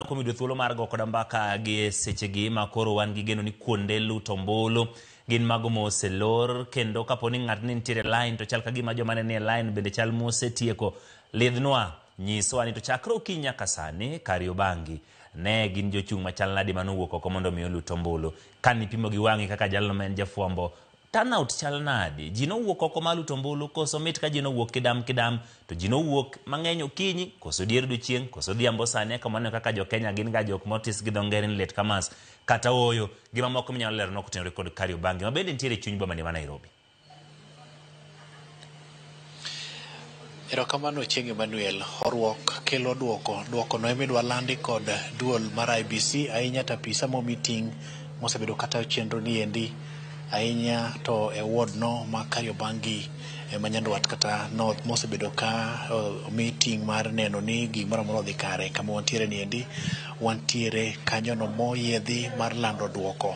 Kuom yudo thuolo mar go koda mbaka gi sechegi ma koro wan gi geno ni kuonde luto ombulu gin mago moselor, kendo kapo ni ng'at ni nitiere line to chal ka gima joma ne nie line bende chal mosetieko. Lidhnwa, nyiswa ni to chakre okinyi nyaka sani Kariobangi ne gin jochung' machal nadi manowuok oko mondo mi olut ombulu. Ka nipimo gi wang'i kaka jalno ma en jafwambo, turnout chal nadi? Ji nowuok oko mar luto ombulu koso mit ka ji nowuok kidam kidam, to ji nowuok mang'eny okinyi koso dier odiochieng' koso odhiambo sani eka maneno kaka jo Kenya gin ga jok motis gi dho ngere ni late comers kata ooyo. Gima moko minyalo leronwa kotenore kod Kariobangi ma bende nitiere e chuny boma ni ma Nairobi. Erokamano Ochieng' Emmanuel. Horuok kelo duoko. Duokono ema idwa landi kod duol mar IEBC ahinya to apisa momi ting' mosebedo katayo chenro ni endi ahinya to e ward no ma Kariobangi ma Nyandwat kata North mosebedo ka omi ting' mar neno ni gimoro amora odhi kare. Kama wantiere ni endi wantiere kanyono moyiedhi mar lando duoko.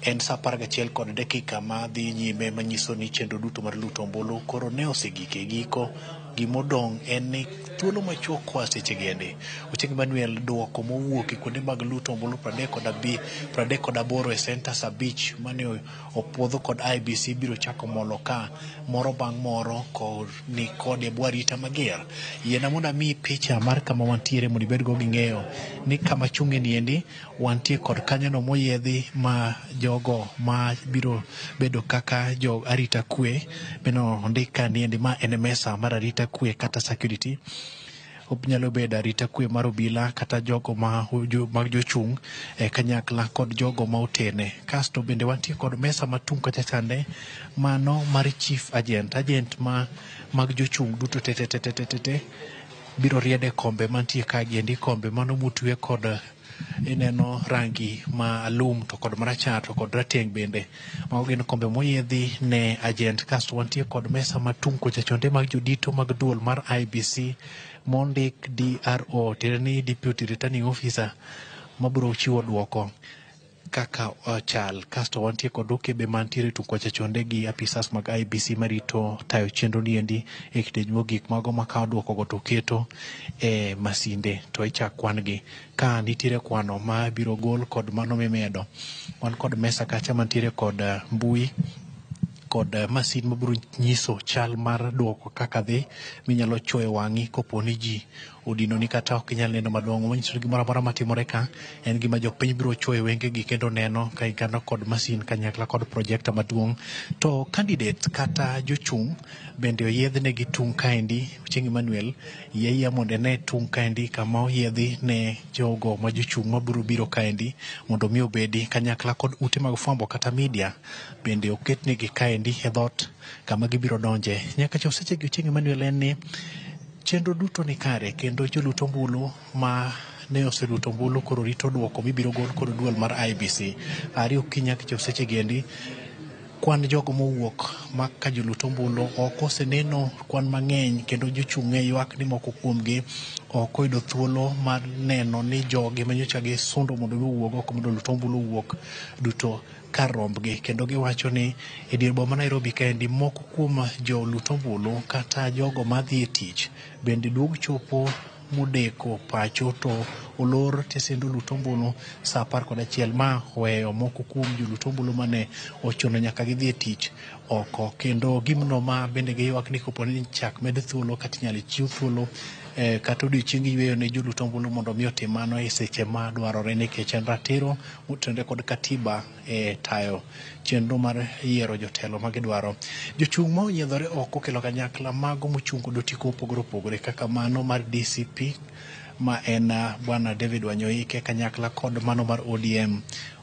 En saa apar gachiel kod dakika ma dhi nyime manyiso ni chenro duto mar luto ombulu koro ne osegik e giko. Gimodong' en ni thuolo machuok koa seche gi endi. Ochieng' Emmanuel duoko mowuok e kuonde mag luto ombulu 38 e centers 5 mane opuodho kod IEBC biro chako molo ka moro bang' moro ni kod e bwo arita mager. Yiena mondo amiyi picha mar kama wantiere mondo ibed go gi ng'eyo ni kama chung'e ni endi wantie kod kanyono moyiedhi ma jogo ma biro bedo kaka jo arita kwe bende ondik ka ni endi ma en mesa mar arita kwe kata security. Nyalo bedo arita kwe mar obila kata jogo ma mag jochung' e kanyakla kod jogo ma otene. Kasto bende wantie kod mesa matung' kacha chande mano mar chief agent, agent ma mag jochung' duto te te te te te te biro riede kombe mantie ka giendi, kombe mano motwe kod ineno rangi ma alum to kod marachar to kod rateng' bende. Mago gin kombe moyiedhi ne agent. Kasto wantie kod mesa matung' kocha chonde mag jodito mag duol mar IEBC mondik DRO tiende ni Deputy Returning Officer mabiro chiwo duoko kaka ochal. Kasto wantie kod okebe mantiere tung' kocha chonde gi apisas mag IEBC marito tayo chenro ni endi e kidieny mogik mago makawo duoko go to keto e masinde to ichak kwan gi. Ka nitiere kwano ma biro gol kod mano mimedo. Wan kod mesa kacha mantiere kod mbui kod masin mabiro nyiso chal mar duoko kaka dhi minyalo chuoyo wang'i kopo ni ji odinoni kata ok inyal neno malong'o. Manyiso ni gimoro amora matimore ka en gima jopiny biro chuoyo wengegi kendo neno ka igano kod masin kanyakla kod projector maduong'. To candidate kata jochung' bende oyiedhnegi tung' kaendi. Ochieng' Emmanuel yie ayieya mondo ine tung' kaendi kama oyiedhi ne jogo ma jochung' mabiro biro kaendi mondo mi obedi kanyakla kod ute mag fwambo kata media bende oketnegi kaendi e dhot kama gibiro donje. Nyaka chop sechegi Ochieng' Emmanuel en ni chenro duto ni kare kendo jolut ombulu ma ne oseluto ombulu koro rito duoko mibiro gol kod duol mar IEBC. Are okinyi nyaka chop sechegi endi kwan jogo mowuok ma ka jolut ombulu ok oseneno kwan mang'eny kendo jochung' e ywak ni moko kuomgi ok oyudo thuolo mar neno ni jogi manyocha gisundo mondo mi owuog oko mondo olut ombulu owuok duto kar rombgi. Kendo giwacho ni e dier boma ma Nairobi kaendi moko kuom jolut ombulu kata jogo madhi e tich bende duog chopo modeko pacho to olor tesend olut ombulu saa 11. Ma oweyo moko kuom jolut ombulu mane ochuno nyaka gidhi e tich oko. Kendo gimno ma bende giywak ni kopo ni chak med thuolo kata inyalo chiw thuolo kata odiochieng yueyo ne jolut ombulu mondo mi otim mano e seche ma dwarore nikech en ratiro motenore kod katiba e tayo chenro mar yiero jotelo ma gidwaro. Jochung' ma onyiedhore oko okelo kanyakla mago mochung' kod otiko mopogore opogore kaka mano mar DCP ma en bwana David Wanyoike kanyakla kod mano mar ODM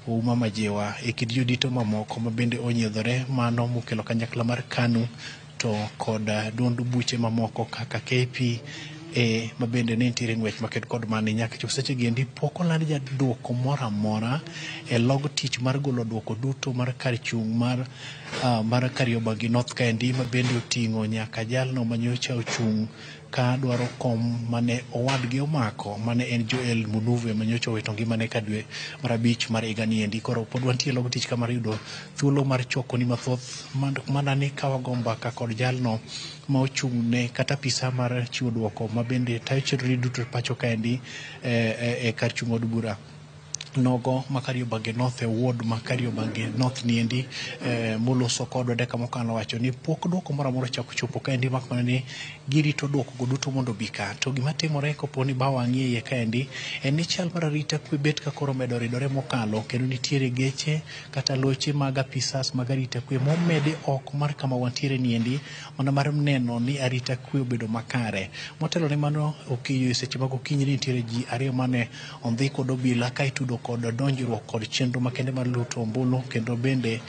Ouma Majiwa e kind jodito mamoko ma bende onyiedhore mano mokelo kanyakla mar KANU to kod duond buche mamoko kaka KPA ma bende ne nitiere ng'wech maked kod mani. Nyaka chop seche gi endi pok oland jaduoko moro amora e log tich mar golo duoko duto mar kar chung' mar Kariobangi North kaendi ma bende oting'o nyaka jalno manyocha ochung' ka dwaro kom mane owadgi omako mane en Joel Munuve manyocha owito ngimane ka dwe mar 5 mar higa ni endi. Koro pod wantie logo tich ka mar yudo thuolo mar choko ni mathoth mana ni ka wago mbaka kod jalno ma ochung' ne kata apisa mar chiwo duoko ma bende tayo chenro ni duto pacho kaendi e kar chung' od bura nogo ma Kariobangi North e ward ma Kariobangi North niendi moloso kodwa dakika mokalo wacho ni pok duoko moro amora ochako chopo kaendi mak mana ni girito duoko go duto mondo obi ka. To gima timore kopo ni ba wang'i e iye kaendi en ni chal mar arita kwe bet ka koro omedo ridore mokalo kendo nitiere geche kata loche mag apisas mag arita kwe momedi oko mar kama wantiere niendi mana mar neno ni arita kwe obedo makare. Motelo ne mano okinyi seche mag okinyi nitiere ji ariyo mane ondhi kod obila ka itudo kod donjruok kod chenro makende mar luto ombulu kendo bende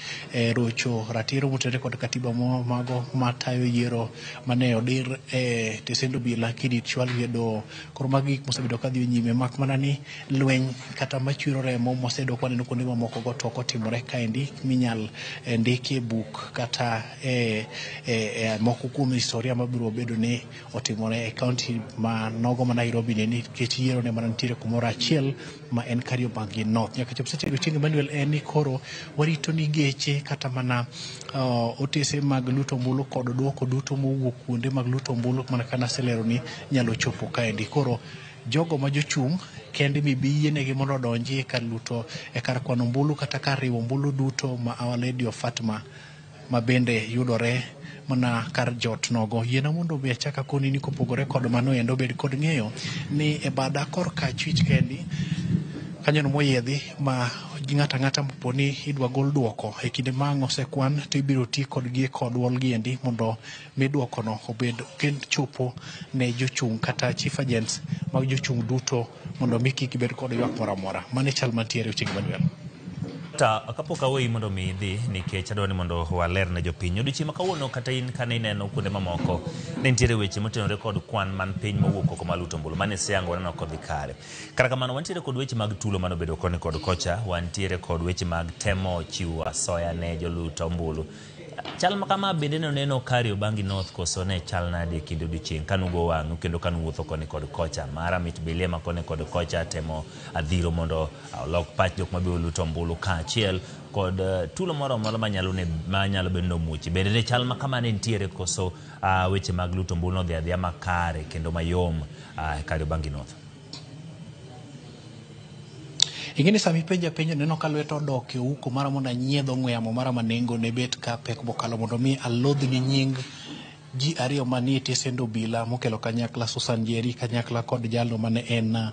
rocho ratiro motenore kod katiba mago matayo yiero mane odir e tesend obila kidi chwalgi e doho. Koro magi gik mosebedo kadhi nyime mak mana ni lweny kata machwero remo mwasebedo ka waneno kuonde mamoko go to ok otimore kaendi minyal ndiki e buk kata e moko kuom historia mabiro bedo ni otimore e kaunti ma nogo ma Nairobi ni nikech yiero ne mana nitiere kumoro achiel ma en Kariobangi North. Nyaka chop seche go Chieng' Emmanuel en ni koro warito ni geche kata mana otese mag luto ombulu kod duoko duto mowuok kuonde mag luto ombulu mana ka naselero ni nyalo chopo kaendi. Koro jogo ma jochung' kende mibi yienegi mondo odonji e kar luto e kar kwano ombulu kata kar riwo ombulu duto ma Our Lady of Fatima ma bende yudore mana kar jot nogo. Yiena mondo obi achak akoni ni kopogore kod mano endo bed kod ng'eyo ni e bada korka achwich kendi kanyono moyiedhi ma ng'ato ang'ata mopo ni idwa gol duoko e kinde ma ang' osekwan to ibiro ti kodgi e duol gi endi mondo mi duokono obed kend chopo ne jochung' kata chief agents mag jochung' duto mondo mi kik gibed kod ywak moro amora. Mano e chal mantiere Ochieng' Emmanuel. Ta kapok aweyi mondo mi idhi nikech adwa ni mondo waler ne jopiny. Odiochieng' ma kawuono kata in kane ineno kuonde mamoko ne nitiere weche motenore kod kwan man piny mowuok oko mar luto ombulu mane siango waneno kodhi kare. Kata kamano wantiere kod weche mag tulo manobedo koni kod kocha, wantiere kod weche mag temo chiwo asoya ne jolut ombulu. Chal ma kama bende ne oneno Kariobangi North koso ne chal nade e kind odiochieng' kanugo wang'u kendo kanuwuotho koni kod kocha. Mara mit bilema koni kod kocha temo adhiro mondo olok pach jok mabiro luto ombulu kaachiel kod tulo moro amora manyalo bedo ni omuochi. Bende ne chal ma kama ne nitiere koso weche mag luto ombulu nodhi adhiya makare kendo mayom Kariobangi North. Ing'e ni sama ipenja penjo neno ka lweta odok e ouko mara mondo anyiedh ong'we yamo mara ma nengo ne bet ka pek mokalo mondo mi alodhni nying ji ariyo manie tesend obila mokelo kanyakla Susan Njeri kanyakla kod jalno mane en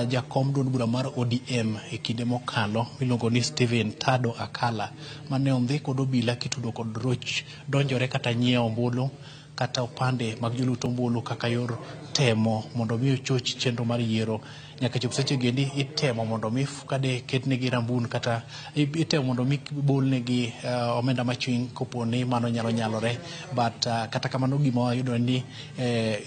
jakom duond bura mar ODM e kinde mokalo miluongo ni Stephen Tado Akala mane ondhi kod obila kitudo kod roch donjore kata nyiewo ombulu kata opande mag joluto ombulu kaka yor temo mondo mi ochoch chenro mar yiero. Nyaka chop seche gendi itemo mondo mi kade ketnegi rambun kata itemo mondo mi bolnegi omenda machwiny kopo ni mano nyalo nyalore but kata kamano gima wayudo ni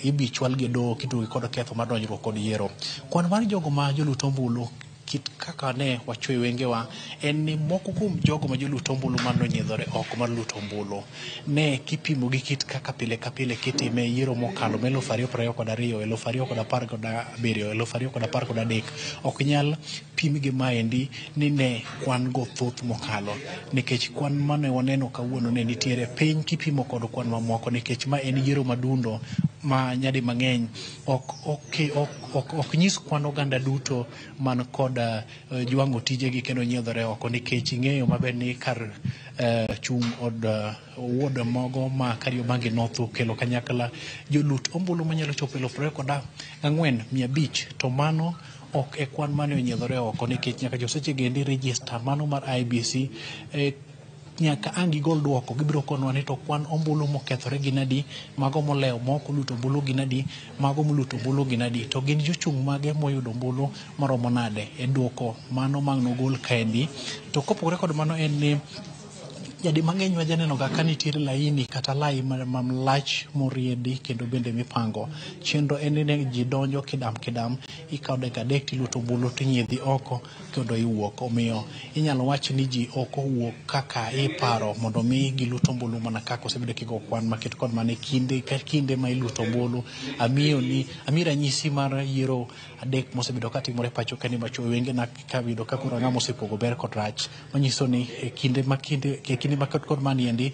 ibi chwalgi e doho kitugo kod ketho mar donjruok kod yiero. Kwan mar jogo ma joluto ombulu kit kaka ne wachweyo wengewa en ni moko kuom jogo ma joluto ombulu manonyiedhore oko mar luto ombulu ne kipimo gi kit kaka pile ka pile kitime yiero mokalo ma 2022, 2017, 2013 ok nyal pim gi maendi ni ne kwan go thoth mokalo nikech kwan mane waneno kawuono ne nitiere piny kipimo kod kwan mamoko nikech ma en yiero madundo ma nyadi mang'eny ok nyis kwan oganda duto man kod jwang'o tijegi kendo nyiedhore oko nikech ing'eyo maber ni kar chung' od ward mogo ma Kariobangi North okelo kanyakla jolut ombulu manyalo chopo 24,500 to mano ok e kwan mane onyiedhore oko nikech nyaka chop seche gendi register mano mar IEBC nyaka ang' gigol duoko gibiro konwa ni to kwan ombulu mokethore gin adi, mago molewo mok oluto ombulu gin adi, mago moluto ombulu gin adi, to gin jochung' mage moyudo ombulu maromo nade e duoko mano mang' nogol kaendi. To kopogore kod mano en ni Jadi mang'eny wajaneno ga ka nitiere laini kata lai malach moriedi kendo bende mipango. Chenro en ni ji donjo kidam kidam, ikawo dakika 3 tiluto ombulu tinyiedhi oko kendo iwuok. Omiyo inyalo wach ni ji ok owuok kaka iparo mondo mi gilut ombulu mana kaka osebedo kigo kwan maket kod mana kinde ka kinde ma iluto ombulu. Amiyi ranyisi mar yiero 3 mosebedo katimore pacho ka ni machuoyo wengena kawiyudo ka koro ang'ama osepogo ber kod rach. Manyiso ni e kinde ma kinde e kinde ma kod maniendi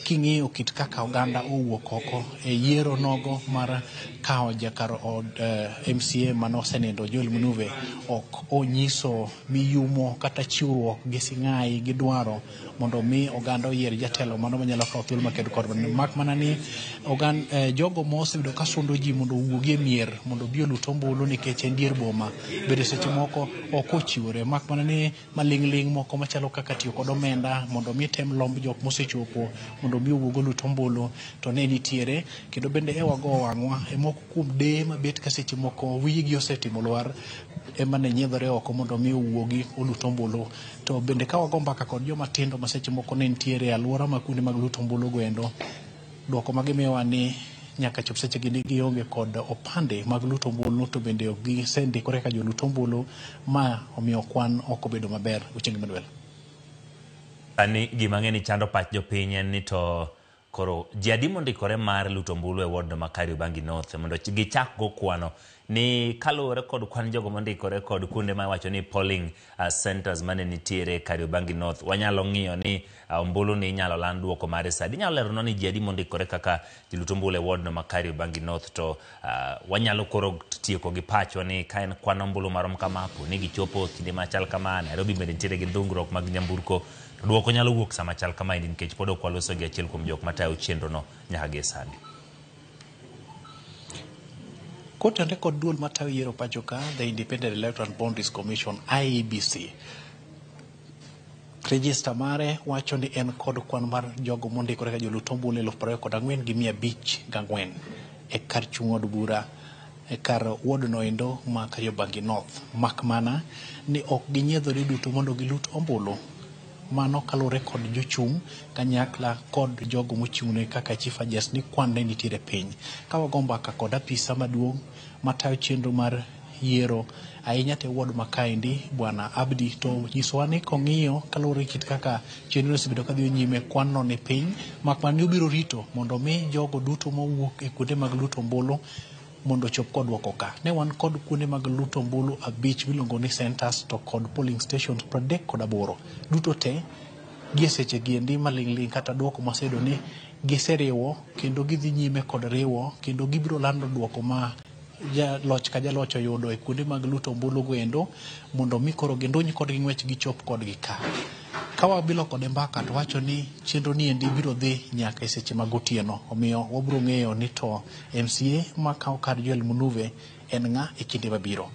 king'iyo kit kaka oganda owuok oko e yiero nogo mar kawo jakar od MCA manosenindo Joel Munuve ok onyiso miyumo kata chiwruok gi sing'ai gi dwaro mondo mi oganda oyier jatelo mano manyalo kawo thuolo maked kod mak mana ni jogo mosebedo ka sundo ji mondo owuogi e mier mondo obi olut ombulu nikech en dier boma bende seche moko ok ochiwore mak mana ni maling'ling' moko machalo kaka tiyo kod omenda mondo mi tem lomb jok mosechopo mondo mi owuog olut ombulu to ne nitiere kendo bende e wago wang'wa e moko kuom deye mabet ka seche moko wiyegi osetimo lwar ema ne nyiedhore oko mondo mi owuogi olut ombulu. To bende ka wago mbaka kod joma tindo ma seche moko ne nitiere e alwora ma kuonde mag luto ombulu go endo, dwoko ma gimiyowa ni nyaka chop seche gi ni gionge kod opande mag luto ombulu to bende ok gisendikore ka jolut ombulu ma omiyo kwan ok obedo maber. Ochieng Manuel. Sani gima ng'e ni chando pach jopiny en ni to koro ji adi mondikore mar luto ombulu e ward ma Kariobangi North mondo gichak go kwano ni kaluwore kod kwan jogo mondikore kod kuonde ma iwacho ni polling centers mane nitiere Kariobangi North wanyalo ng'iyo ni ombulu ni inyalo land duoko mare sadi. Inyalo leronwa ni ji adi mondikore kaka jolut ombulu e ward no ma Kariobangi North to wanyalo koro tieko gi pachwa ni ka en kwan ombulu marom kama po ni gichopo kinde machal kama. Nairobi bende nitiere gi dhungruok mag nyamburko to duoko nyalo wuok sama chal kama endi nikech pod ok waloso gi achiel kuom jok matayo chenro no nyaka gie sani. Kotenore kod duol matayo yiero pacho ka, the Independent Electoral Boundaries Commission IEBC, register mare wacho ni en kod kwan mar jogo mondikore ka jolut ombulu 24,504 e kar chung' od bura e kar ward no endo ma Kariobangi North, mak mana ni ok ginyiedhore duto mondo gilut ombulu. Mano kaluwore kod jochung' kanyakla kod jogo mochung'ne kaka chief agents ni kwan ne nitiere piny. Ka wago mbaka kod apisa maduong' matayo chenro mar yiero ahinya te ward ma kaendi Bwana Abdi to nyisowa ni kong'iyo kaluwore gi kit kaka chenro osebedo kadhi nyime kwan no ni piny mak mana ni obiro rito mondo mi jogo duto mowuok e kuonde mag luto ombulu mondo ochop kod duoko ka. Ne wan kod kuonde mag luto ombulu 5 miluongo ni centers to kod polling stations 38 duto te gie seche gi endi maling'ling' kata duoko maseyudo ni giseriwo kendo gidhi nyime kod riwo kendo gibiro lando duoko ma jaloch ka jaloch oyudo e kuonde mag luto ombulu go endo mondo mi koro ginduny kodgi ng'wech gichop kodgi ka. Ka wabilo kode mbaka to wacho ni chenro ni endi biro dhi nyaka e seche mag otieno. Omiyo wabiro ng'eyo ni to MCA makawo kar Joel Munuve en ng'a e kinde mabiro.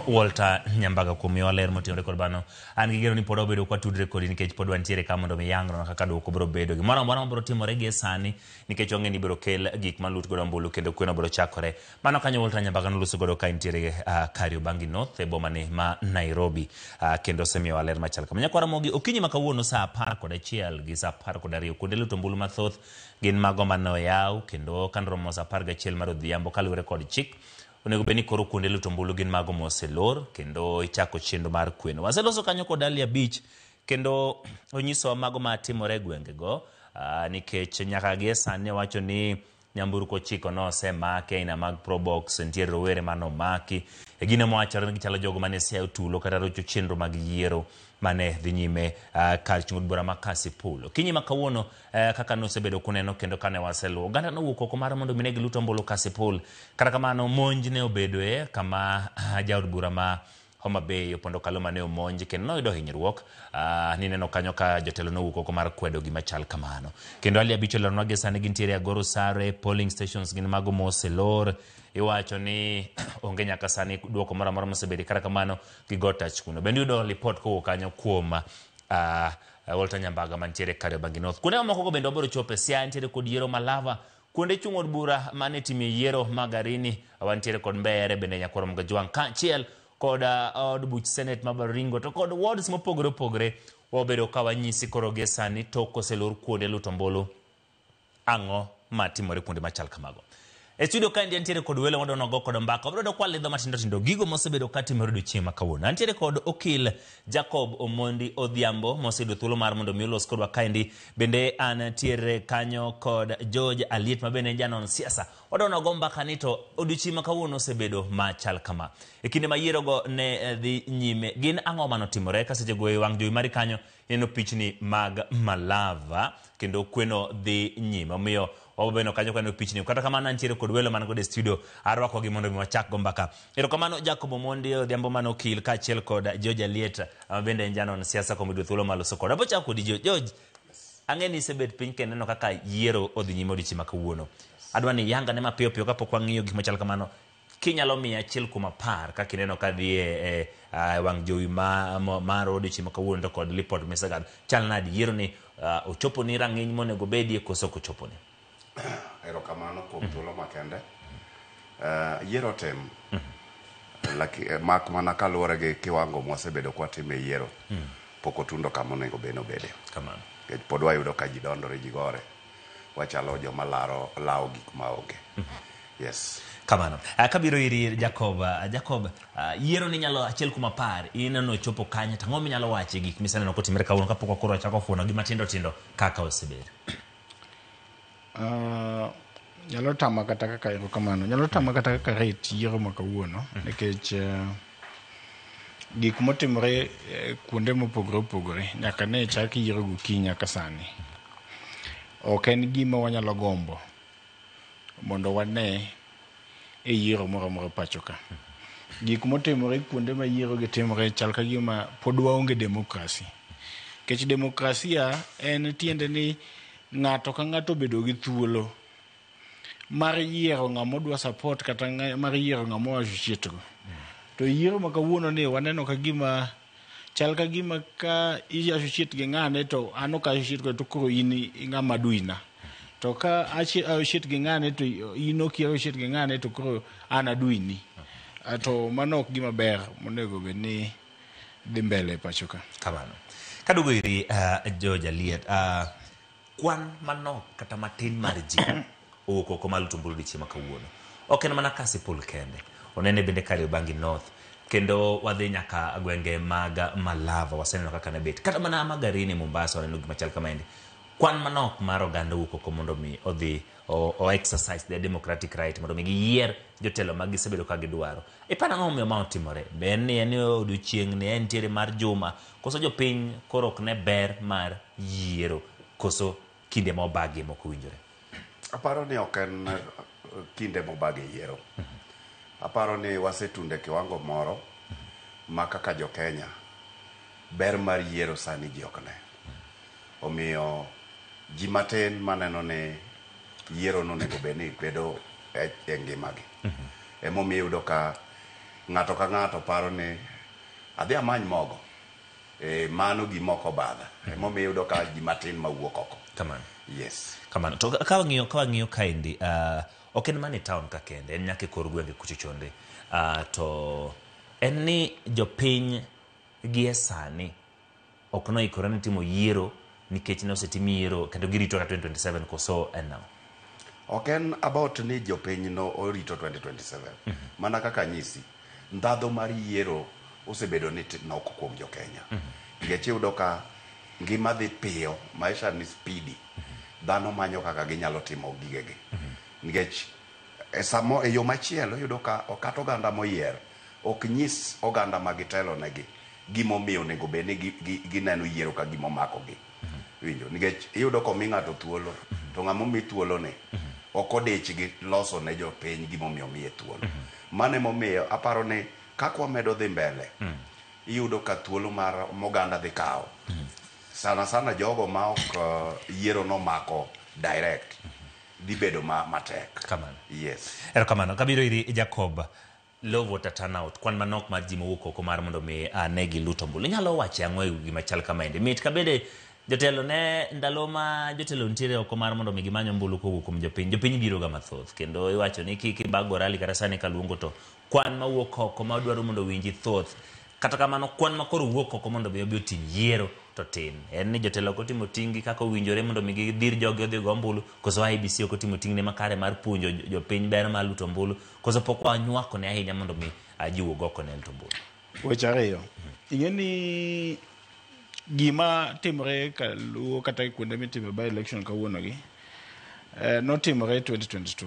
Walter Nyambaga kuom miyowa ler motenore kod mano. An gi geno ni pod wabedo kwa tudre kodi nikech pod wantiere ka mondo mi yangnwa kaka duoko biro bedo. Gimoro amora mabiro timore gie sani nikech wang'e ni ibiro kel gik malut godo ombulu kendo kweno biro chakore. Mano kanyo Walter Nyambaga noloso godo ka entiere Kariobangi North e boma ni ma Nairobi kendo osemiyowa ler machal kama. Nyakwara Ramogi, okinyi ma kawuono saa 11 gi saa 12 kuonde luto ombulu mathoth gin mago mane oyaw kendo kanromo saa 11 mar odhiambo kaluwore kod chik. Onego bed ni koro kuonde luto ombulu gin mago moselor kendo ichako chenro mar kweno. Waseloso kanyo kod Ali Abich kendo onyisowa mago matimore e gwengego nikech nyaka gie sani owacho ni nyamburko 9 nosemaki aina mag Probox, nitie rowere mane omaki. E gino mowachore ni gichalo jogo mane siayo tulo kata rocho chenro mag yiero mane dhi nyime kar chung' od bura ma Kasipul. Okinyi ma kawuono kaka nosebedo kuneno kendo kane waseluwo, oganda nowuok oko mar mondo mi ne gilut ombulu Kasipul. Kata kamano monj ne obedoe kama jaod bura ma Homa Bay Opondo Kaluma ne omonj kendo noyudo hinyruok. Nineno kanyo ka jotelo nowuok oko mar kwedo gima chal kamano. Kendo Ali Abich oleronwa gi sani gintiere Agoro Sare, polling stations gin mago moselor. Iwacho ni onge nyaka sani duoko moro amora mosebede, kata kamano gigo tach kuno. Bende yudo lipot kowuok kanyo kuom Walter Nyambaga mantiere Kariobangi North. Kuonde mamoko go bende wabiro chope. Siaya nitiere kod yiero Malava, kuonde chung' od bura mane timie yiero Magarini, wantiere kod Mbeere bende Nyakwar Mgajwang' kaachiel kod od buch Senate ma Baringo to kod wards mopogore opogore. Wabedo ka wanyisi koro gie sani tok koselor kuonde luto ombulu, ang'o matimore kuonde machal kamago. E studio kaendi antiere kod welo madwa go kod mbaka. Wabiro yudo kwalidho matindo tindo gigo mosebedo katimore odiochieng' ma kawuono. Antiere kod okil Jacob Omondi Odhiambo moseyudo thuolo mar mondo mi olos kodwa kaendi. Bende antiere kanyo kod George Aliet ma bende en janon siasa. Wadwa go mbaka ni to odiochieng' ma kawuono osebedo machal kama. E kinde ma yierogo ne dhi nyime, gin ang'o manotimore ka seche go e wang' jowi mari kanyo ineno pichni mag Malava kendo kweno dhi nyime. Omiyo wabedo kanyo kaneno pichni. Kata kamano antiere kod welo man godo e studio, arwakogi mondo mi wachak go mbaka. Erokamano Jacob Omondi Odhiambo mane okil kaachiel kod George Aliet ma bende en janon siasa kuom yudo thuolo mar loso koda. Abo chako kodi George. Ang'e ni isebet piny kendo neno kaka yiero odhi nyime odiochieng' ma kawuono. Adwa ni iyangane mapiyo piyo kapok wang'iyo gik machal kamano. Kinyalo miya 1 kuom 10 kaka ineno ka dhi e wang' jowi mar odiochieng' ma kawuono to kod lipot misekadho. Chal nadi yiero ni ochopo ni rang'iny monego bedie koso ok ochopo ni? Erokamano kuom thuolo makende. Yiero otim. Mak mana kaluwore gi kiwango mwasebedo kwatime yiero. Pok otundo kama onego bed ni obede. Kamano. Nikech pod wayudo ka ji dondore, ji gore. Wachalo joma laro lawo gik maonge. Yes. Kamano. Kabiro iri Jacob, Jacob, yiero ni nyalo 1 kuom 10, ineno ochopo kanye to ang'o minyalo wacho e gik miseneno kotimore kawuono kapok koro wachako fuono gi matindo tindo kaka osebedo? Nyalo tama kata kaka erokamano nyalo tama kata kaka rate yiero ma kawuono nikech gik motimore kuonde mopogore opogore nyaka ne chak yiero gokinyi nyaka sani ok en gima wanyalo gombo mondo wane e yiero moro amora pacho ka. Gik motimore kuonde ma yiero gi timore chal ka gima pod waonge demokrasi. Nikech demokrasia en tiende ni ng'ato ka ng'ato obedo gi thuolo mar yiero ng'ama odwa support kata mar yiero ng'ama o associate go. To yiero ma kawuono ni waneno ka gima chal ka gima ka i associate gi ng'ane to an ok associate kode to koro in ng'ama adui na. To ka associate gi ng'ane to in ok associate gi ng'ane to koro an adui ni. To mano ok gima ber monego bed ni dhi mbele e pacho ka. Kamano. Kaduogo iri George Aliet, kwan manok kata matin mar ji owuok oko mar luto ombulu odiochieng' ma kawuono. Ok en mana Kasipul kende. Onene bende Kariobangi North. Kendo wadhi nyaka gwenge mag Malava, waseneno kaka ne bet. Kata mana Magarini Mombasa waneno gima chal kamaendi. Kwan manok mar oganda owuok oko mondo mi odhi o exercise their democratic right mondo mi giyier jotelo ma gisebedo ka gidwaro. Iparo ang'o momiyo ma otimore? Be en ni en odiochieng' ni en nitiere mar juma koso jopiny koro ok ne ber mar yiero koso kinde ma obagie mok owinjore? Aparo ni ok en kinde mobage yiero. Aparo ni wasetundo e kiwango moro ma kaka jo Kenya ber mar yiero sani ji ok ne. Omiyo ji matin maneno ni yiero no onego bed ni bedo e ngimagi. Emomiyo iyudo ka ng'ato ka ng'ato paro ni adhi amany mogo. E, mano gima ok obadha. Emomiyo iyudo ka ji matin mawuok oko. Kamano. Yes. Kamano. To ka wang'iyo kaendi, ok en mana e town ka kende, en nyaka e kor gwenge kucho chonde. To en ni jopiny gie sani ok noikore ne timo yiero nikech ne osetim yiero kendo girito ka 2027 koso en nang'o? Ok en about ni jopiny no orito 2027. Mana kaka anyisi, ndhadhu mar yiero osebedo ni nok kuom jo-Kenya. Nikech iyudo ka ngima dhi piyo, maisha ni speedy. Dhano manyo kaka ginyalo timo gigegi. Nikech e samo e yo machielo iyudo ka kata oganda moyier ok nyis oganda ma gitelo negi gimomiyo onego bed ni gineno yiero ka gima omakogi. Iwinjo? Nikech iyudo komi ng'ato thuolo, to ng'ama omi thuolo ni ok odich gi loso ne jopiny gimomiyo omiye thuolo. Mano emomiyo aparo ni kaka wamedo dhi mbele, iyudo ka thuolo mar moganda dhi kawo. Sana sana jogo ma ok yiero nomako direct dhi bedo matek. Kamano. Yes. Erokamano. Kabiro iri Jacob, low voter turnout, kwan manok mar ji mowuok oko mar mondo mi ne gilut ombulu. Inyalo wacho ang'o e wi gima chal kamaendi? Mit ka bende jotelo ne ndalo ma jotelo nitiere oko mar mondo mi gimany ombulu kowuok kuom jopiny, jopiny biro ga mathoth kendo iwacho ni kik ibago rally kata sani kaluongo to kwan mawuok oko madwaro mondo owinji thoth. Kata kamano kwan ma koro wuok oko mondo mi obi otim yiero to tin. En ni jotelo ok otimo ting'gi kaka owinjore mondo mi gidhir jogi odhi ogo ombulu, koso IEBC ok otimo ting'ne makare mar puonjo jopiny ber mar luto ombulu, koso pok wanywakone ahinya mondo mi ji wuog oko ne luto ombulu. Weche ariyo. Ing'e ni gima timore kaluo kata kuonde mitime by election kawuono gi notimore 2022.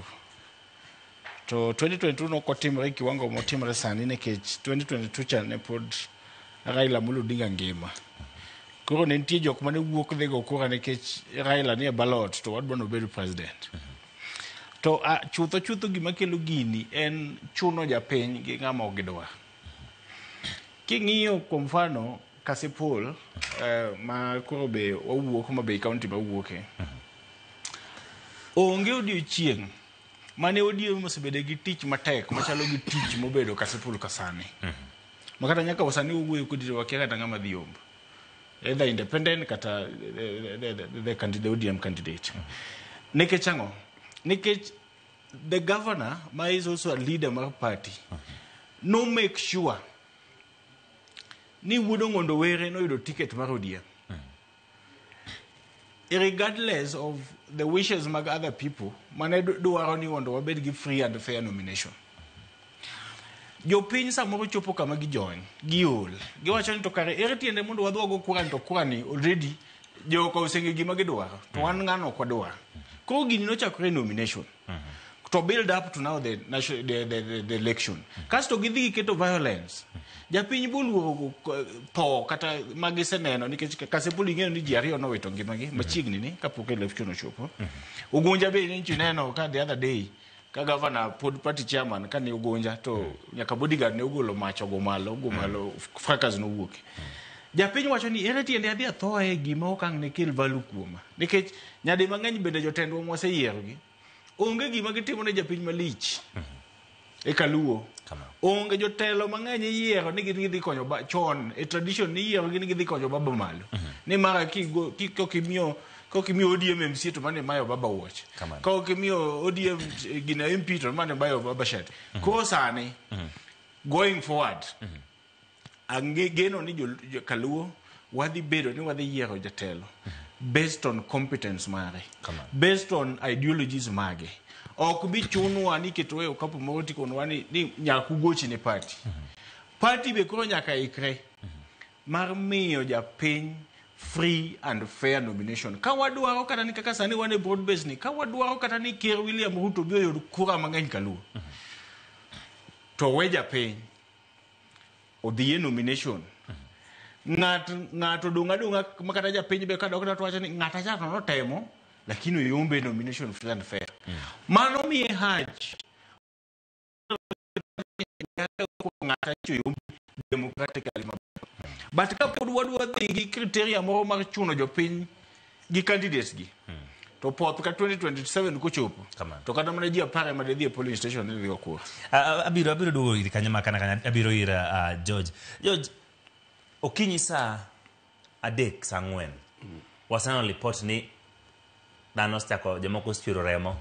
To 2022 nok otimore kiwango motimore sani nikech 2022 cha ne pod Raila Amolo Odinga ngima. Koro ne nitie jok mane wuok dhi go kura nikech Raila nie ballot to wadwa nobed president. To chutho chutho gima kelo gini en chuno japiny gi ng'ama ok gidwar. King'iyo kuom mfano Kasipul ma koro be wawuok Homa Bay County mawuoke. Onge odiochieng' mane ODM osebedo gi tich matek machalo gi tich mobedo Kasipul ka sani. Ma kata nyaka sani wawuoyo kodi to wakia kata ng'ama dhi yombo. Either independent kata the ODM candidate. Nikech ang'o? Nikech the governor ma is also a leader mar party no make sure ni wuod Ong'ondo Were noyudo ticket mar ODM. Regardless of the wishes mag other people mane dwaro ni mondo wabed gi free and fair nomination. Jopiny samoro chopo kama gijony, giol. Giwacho ni to kare ere tiende mondo wadhi wago kura ni to kura ni already joka oseng'e gima gidwaro to wan ng'ano ok wadwar. Koro gini nochakore e nomination. To build up to now the, national, the election. Kasto gidhi giketo violence. Japiny boluoro tho kata magiseneno nikech Kasipul ing'eyo ni ji ariyo nowito ngimagi machiegni ni kapok election ochopo. Ugunja be nyocha ineno ka the other day ka governor pod party chairman ka ne Ugunja to nyaka bodyguard ne ogolo mach ogo malo ogo malo fracas nowuok. Japiny wacho ni ere tiende adhi athoe gima ok ang' ne kel value kuoma. Nikech nyadi mang'eny bende jotendwa mwaseyierogi onge gima gitimo ne japiny malich e kaluo. Onge jotelo mang'eny iyiero ni gin gidhi konyo chon e tradition ni iyiero gi ni gidhi konyo baba malo. Ni mara kokimiyo ODM MCA to mane mayo baba wuoch. Ka ok imiyo ODM gina MP to mane mayo baba shirt. Koro sani going forward ang'e geno ni jo kaluo wadhi bedo ni wadhi yiero jatelo based on competence mare, based on ideologies mage. Ok bi chunwa ni ketowa e okapu moro tikonwa ni nyaka ugochi ne party. Party be koro nyaka ikre mar miyo japiny free and fair nomination. Ka wadwaro kata ni kaka sani wan e broad base ni, ka wadwaro kata ni Ker William Ruto bi oyud kura mang'eny kaluo, to we japiny odhi e nomination. Ng'at ng'ato dong' adong'a ma kata japiny be kadok to wacho ni ng'ata cha to notemo lakini oyombe e nomination free and fair. Mano miye hach ng'ata cha oyombe democratically maber. But kapod wadwa dhi gi criteria moro mar chuno jopiny gi candidates gi to poth ka 2027 kochopo Kamano. to kata mana ji 10 ema dhi e polling station ni dhi go kura. Abiro duogo ir kanyo makana kanyo abiro ir George. George, okinyi saa 3 saa 4 waseneno lipot ni dhano osechako jomoko osechwero remo.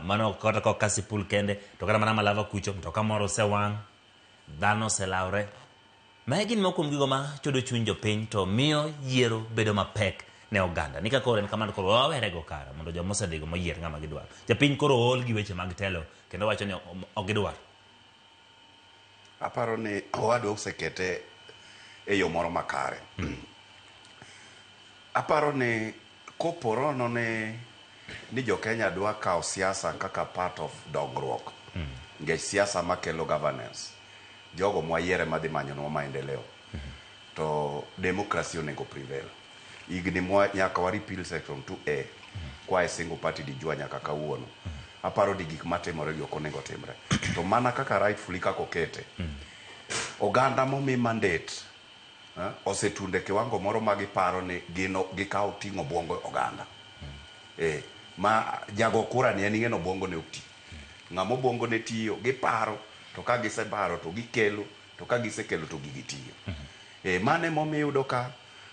Mano kata kok Kasipul kende to kata mana Malava kucho mtoka moro osewang', dhano oselawre. Magi gin moko kuom gigo ma chodo chuny jopiny to miyo yiero bedo mapek ne oganda. Ni kaka en kamano koro wawerego kara mondo joma osedhigo moyier ng'ama gidwaro. Japiny koro ool gi weche mag telo kendo wacho ni ok gidwar. Aparo ni owadwa osekete e yo moro makare. Aparo ni koporono ni jo-Kenya dwa kawo siasa kaka part of dongruok. Nikech siasa makelo governance. Jogo mwayiere madhi manyonwa maendeleo. To democracy onego prevail. Higni mwa nyaka wa repeal section 2A kwa e single party dijwa nyaka kawuono. Aparo ni gik matimore gi ok onego timre. To mana kaka rightfully kaka okete. Oganda momi mandate osetunde kiwango moro ma giparo ni gin gikawo ting'o obwongo oganda. Ma jago kura ni en ing'e ni obwongo ne ok ti. Ng'ama obwongo ne tiyo giparo to ka giseparo to gikelo to ka gisekelo to gigi tiyo. Mano emomiyo iyudo ka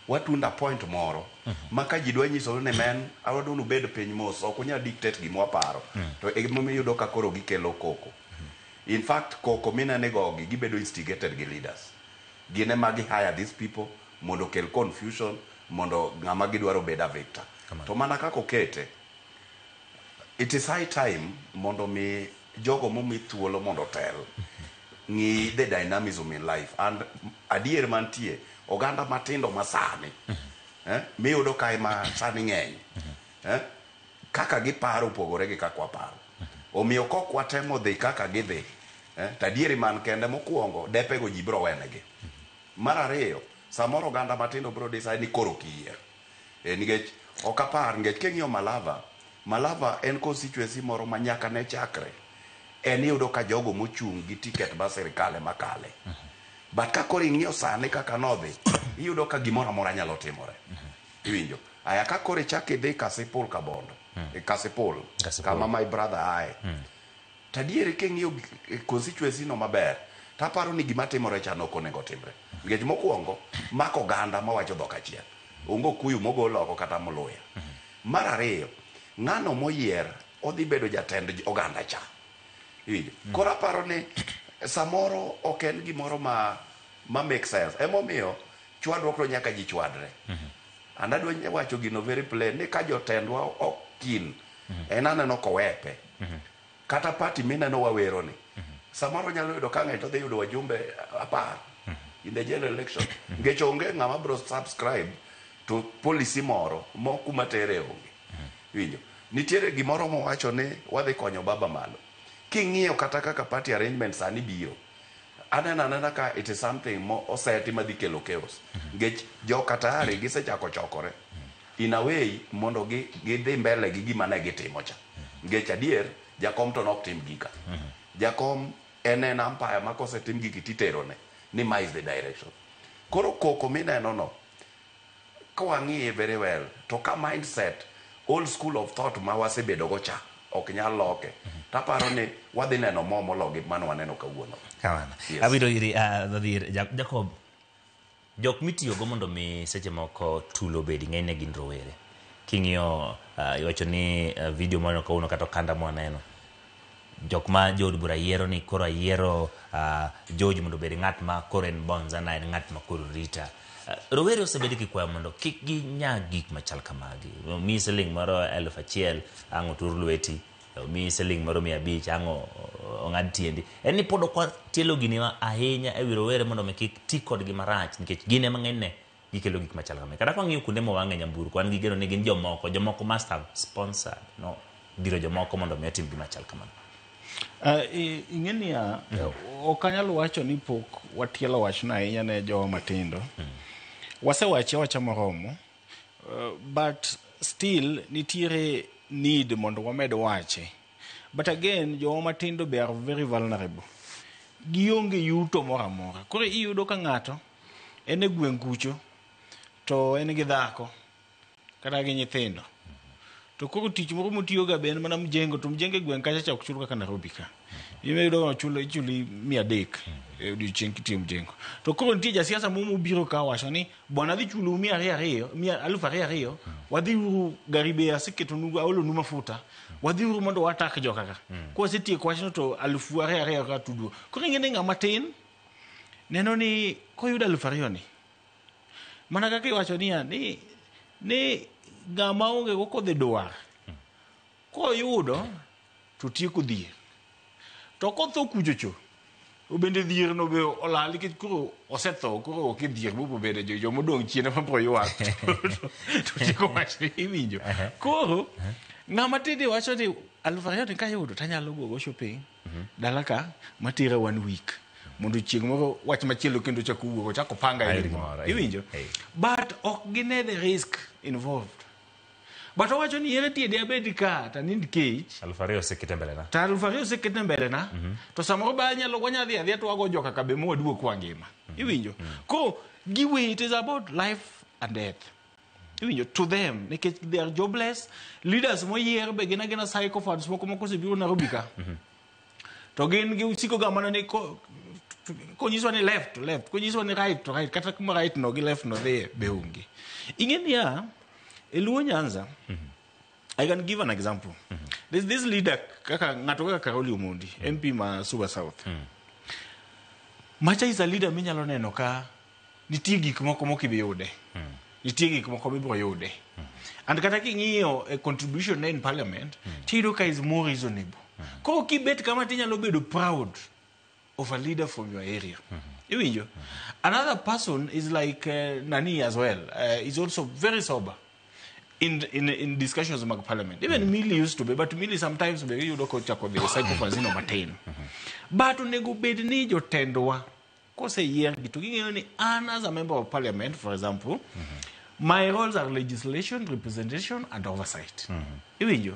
watunda point moro ma ka ji dwa nyiso ni men adwa ni ubed piny mos ok unyal dictate gima waparo to emomiyo iyudo ka koro gikelo koko. In fact koko minene gogi gibedo instigated gi leaders. Gin ema gi hire these people. Mondo okel confusion, mondo ng'ama gidwaro bed a victor. To mana kaka okete, it is high time mondo mi jogo momi thuolo mondo otel ng'i the dynamism in life and adier mantie oganda matindo masani miyudo kae ma sani ng'eny kaka giparo opogore gi kaka waparo. Omiyo kok watemo dhi kaka gidhi to adieri man kende mokwongo depego ji biro wenegi. Mar ariyo, samoro oganda matindo biro decide ni koro ok yier. Nikech ok apar nikech king'iyo Malava, Malava en constituency moro ma nyaka ne chakre en iyudo ka jogo mochung' gi ticket mar sirikal ema kale. But ka koro ing'iyo sani kaka nodhi, iyudo ka gimoro amora nyalo timore. Iwinjo? Aya ka koro ichak idhi Kasipul Kabondo, Kasipul, Kasipul. kama my brother ae. To adieri king'iyo constituency no maber, taparo ni gima timore cha ok onego timre. Nikech mokwongo, mako oganda mawacho dhok achiel. Onge okuyu mogol oko kata moluya. Mar ariyo, ng'ano moyier odhi bedo jatend oganda cha. Iwinjo? Koro aparo ni samoro ok en gimoro ma make sense. Emomiyo chwadruok no nyaka ji chwadre. And adwa wacho gino very plain ni ka jotendwa ok keen, en aneno kowepe. Kata party mineno wawero ni, samoro nyalo yudo ka ng'eny to dhi yudo wajumbe 10 in the general election. Nikech onge ng'ama biro subscribe to policy moro mo kuma tere onge. Iwinjo? Nitiere gimoro mowacho ni wadhi konyo baba malo. King'iyo kata kaka party arrangement sani biro, aneno anena ka it is something mo oseti madhi kelo chaos. Nikech joka tayari gisechako chokore in a way mondo gidhi mbele gi gima ne gitimo cha. Nikech adier, jakom to nok tim gika. Jakom en umpire ma kosetim giki titerone ni ma is the direction. Koro koko mineno no, ka wang'iye very well, to ka mindset, old school of thought ma wasebedo go cha, ok nyal loke. Taparo ni wadhi neno mo mologi mano waneno kawuono. Kamano. Yes. Abiro iri adhi ir Jacob. Jok mitiyogo mondo mi seche moko tulo obedi ng'enyne gin rowere. King'iyo iwacho ni video mwaneno kawuono kata okanda mwaneno. Jok ma jood bura yiero ni koro ayiero George mondo obed ng'at ma koro en bonza na en ng'at ma koro rita. Rowere osebed kikwayo mondo kik ginyag gik machal kamagi. Omiyi siling moro 1000 ang' otur lweti, omiyi siling moro 500 ang' ong'ad tiendi. En ni pod ok watielo gini ahinya ewi rowere mondo mi kik ti kodgi marach nikech gin ema ng'enyne gikelo gik machal kamagi. Kata kwang'iyo kuonde mowang'e nyamburko, wan gi geno ni gin jomoko, jomoko must have sponsored, no, dhiro jomoko mondo mi otim gima chal kamano. Ing'e niya, ok anyal wacho ni pok watielo wachno ahinya ne jowa matindo. Wasewache awacha moromo, but still nitiere need mondo wamed wache. But again, jowa matindo be are very vulnerable. Gionge yuto moro amora. Koro iyudo ka ng'ato en e gweng' kucho, to en gi dhako kata gi nyithindo. To koro tich moro motiyoga be en mana mjengo, to mjengo e gweng' kacha cha ok chul kaka Nairobi ka. Iyudo ka ichuli 300 e odiochieng' kitiyo mjengo. To koro nitie jasiasa moro mobiro ka wacho ni bwana adhi chulou mia ariyo ariyo, mia alufu ariyo ariyo, wadhi uru gari be aseketonu aolonu mafuta, wadhi uru mondo watak joka ka. Kwasetieko wachno to 2000 ka tuduo. Koro ing'e ni ng'ama tin neno ni koyudo 2000 ni, mana kaka iwacho niya, ni ng'ama onge go kodhi dwar, koyudo to tieko dhier. To kotho kuchocho, bende dhier no be olal nikech koro osetho, koro ok e dhier mobiro bedo jomodong' chien ema biro ywak. To tieko wach iwinjo. Koro ng'ama tinde wacho ni 2000 ni kayudo tanyalo gogo shopping dala ka matera 1 week. Mondo chieng' moro wach machielo kendo chak owuok, ochak opanga e Ayud gimoro. gimoro, Iwinjo? But ok gine the risk involved. But owacho ni ere tiende abed ka to anind kech. 2000 osekete mbele na. To 2000 osekete mbele na. To samoro ba anyalo wanya dhi adhiya to wago joka ka be mwaduog kwa ngima. Iwinjo? Koro giwe, it is about life and death. Iwinjo? To them, nikech they are jobless. Leaders moyier be gin agina psychopaths moko moko osebiro Nairobi ka. To gin gisiko ga mana ni konyiswa ni left to left, konyiswa ni right to right, kata kuma right no gi left no dhiye be onge. Ing'e niya, e Luo Nyanza, I can give an example. There's this leader, kaka ng'ato kaka Caroli Omondi, MP ma Suba South. Macha is a leader minyalo neno ka Nitie gik moko mok ibi yude. Nitie gik moko mibiro yude. And kata king'iyo e contribution ne in parliament, tiyudo ka is more reasonable. Koro kibet kama tinyalo bedo proud of a leader from your area. Iwinjo? Another person is like Nani as well. Is also very sober in discussions mag parliament. Even Millie used to be, but Millie sometimes be iyudo kochako dhi e sycophancy no matin. But onego bed ni jotendwa koseyiergi to ging'eyo ni an as a member of parliament, for example, my roles are legislation, representation and oversight. Iwinjo?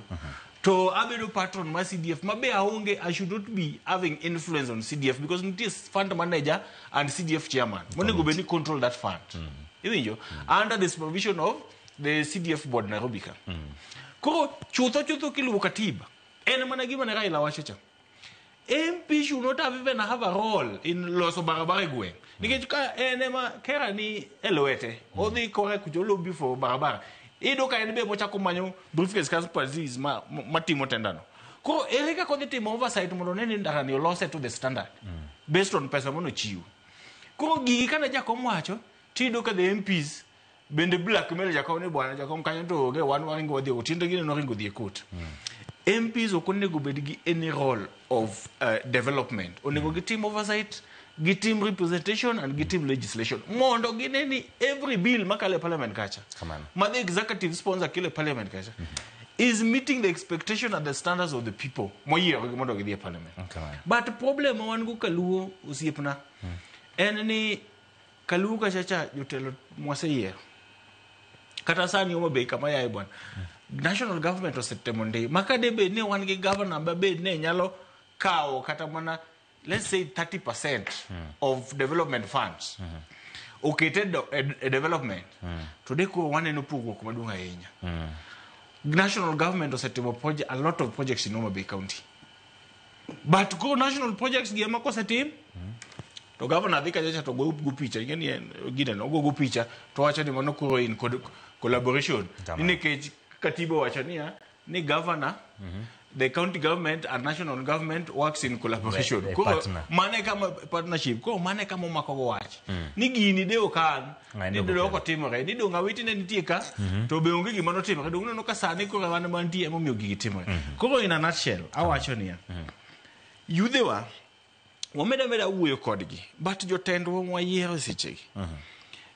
To abedo patron mar CDF ma be aonge, I should not be having influence on CDF because nitie fund manager and CDF chairman monego bed ni control that fund. Iwinjo? Under the supervision of the CDF board Nairobi ka. Koro chutho chutho kiluwo katiba en mana gima ne Raila wacho cha. MP should not have even have a role in loso barabara e gweng'. Nikech ka en ema kera ni e lwete, odhi kore kucho lobby for barabara. Iyudo ka en be mochako manyo briefcase companies ma matimo tendano. Koro ere kaka odhi timo oversight mondo one ni ndara ni olose to the standard based on pesa manochiw. Koro gigi kane Jakom wacho, tiyudo ka the MPs bende blackmail Jakom ni bwana Jakom kanyo to onge wan waringo wadhi otiende gine noringo dhi e court. MPs ok onego bed gi any role of development. Onego gitim oversight, gitim representation and gitim legislation. Mondo gine ni every bill makalo e parliament kacha, Kamano. ma the executive sponsor kelo e parliament kacha, is meeting the expectation and the standards of the people moyiero gi mondo gidhi e parliament. Kamano. But problem ma wan go kaluo osiepna en ni kaluo kacha cha jotelo mwaseyiero kata sani Homa Bay kama yae bwana national government osetemo ndi ma ka debed ni wan gi governor mabed ni nyalo kawo kata mana let's say 30% of development funds okete e development to de koro waneno pogruok maduong' ahinya. National government osetimo a lot of projects in Homa Bay County, but koro national projects gi ema kosetim to governor dhi kacha cha to go go picha ing'e ni en gineno ogo go picha to wacho ni mano koro in collaboration. Kamano. Ni nikech katiba owacho niya ni governor, the county government and national government works in collaboration. They Koro partner. mane kama partnership koro mane kama omako go wach ni gini de okan Ng'ani ni ok de ok otimore ni dong' Awiti ne nitie ka to be onge gima notimore dong' neno ka sani koro wan mantie emomiyo gigi timore. Koro in a nutshell awacho niya yudhewa wamedo ameda wuoyo kodgi but jotendwa mwayiero e sechegi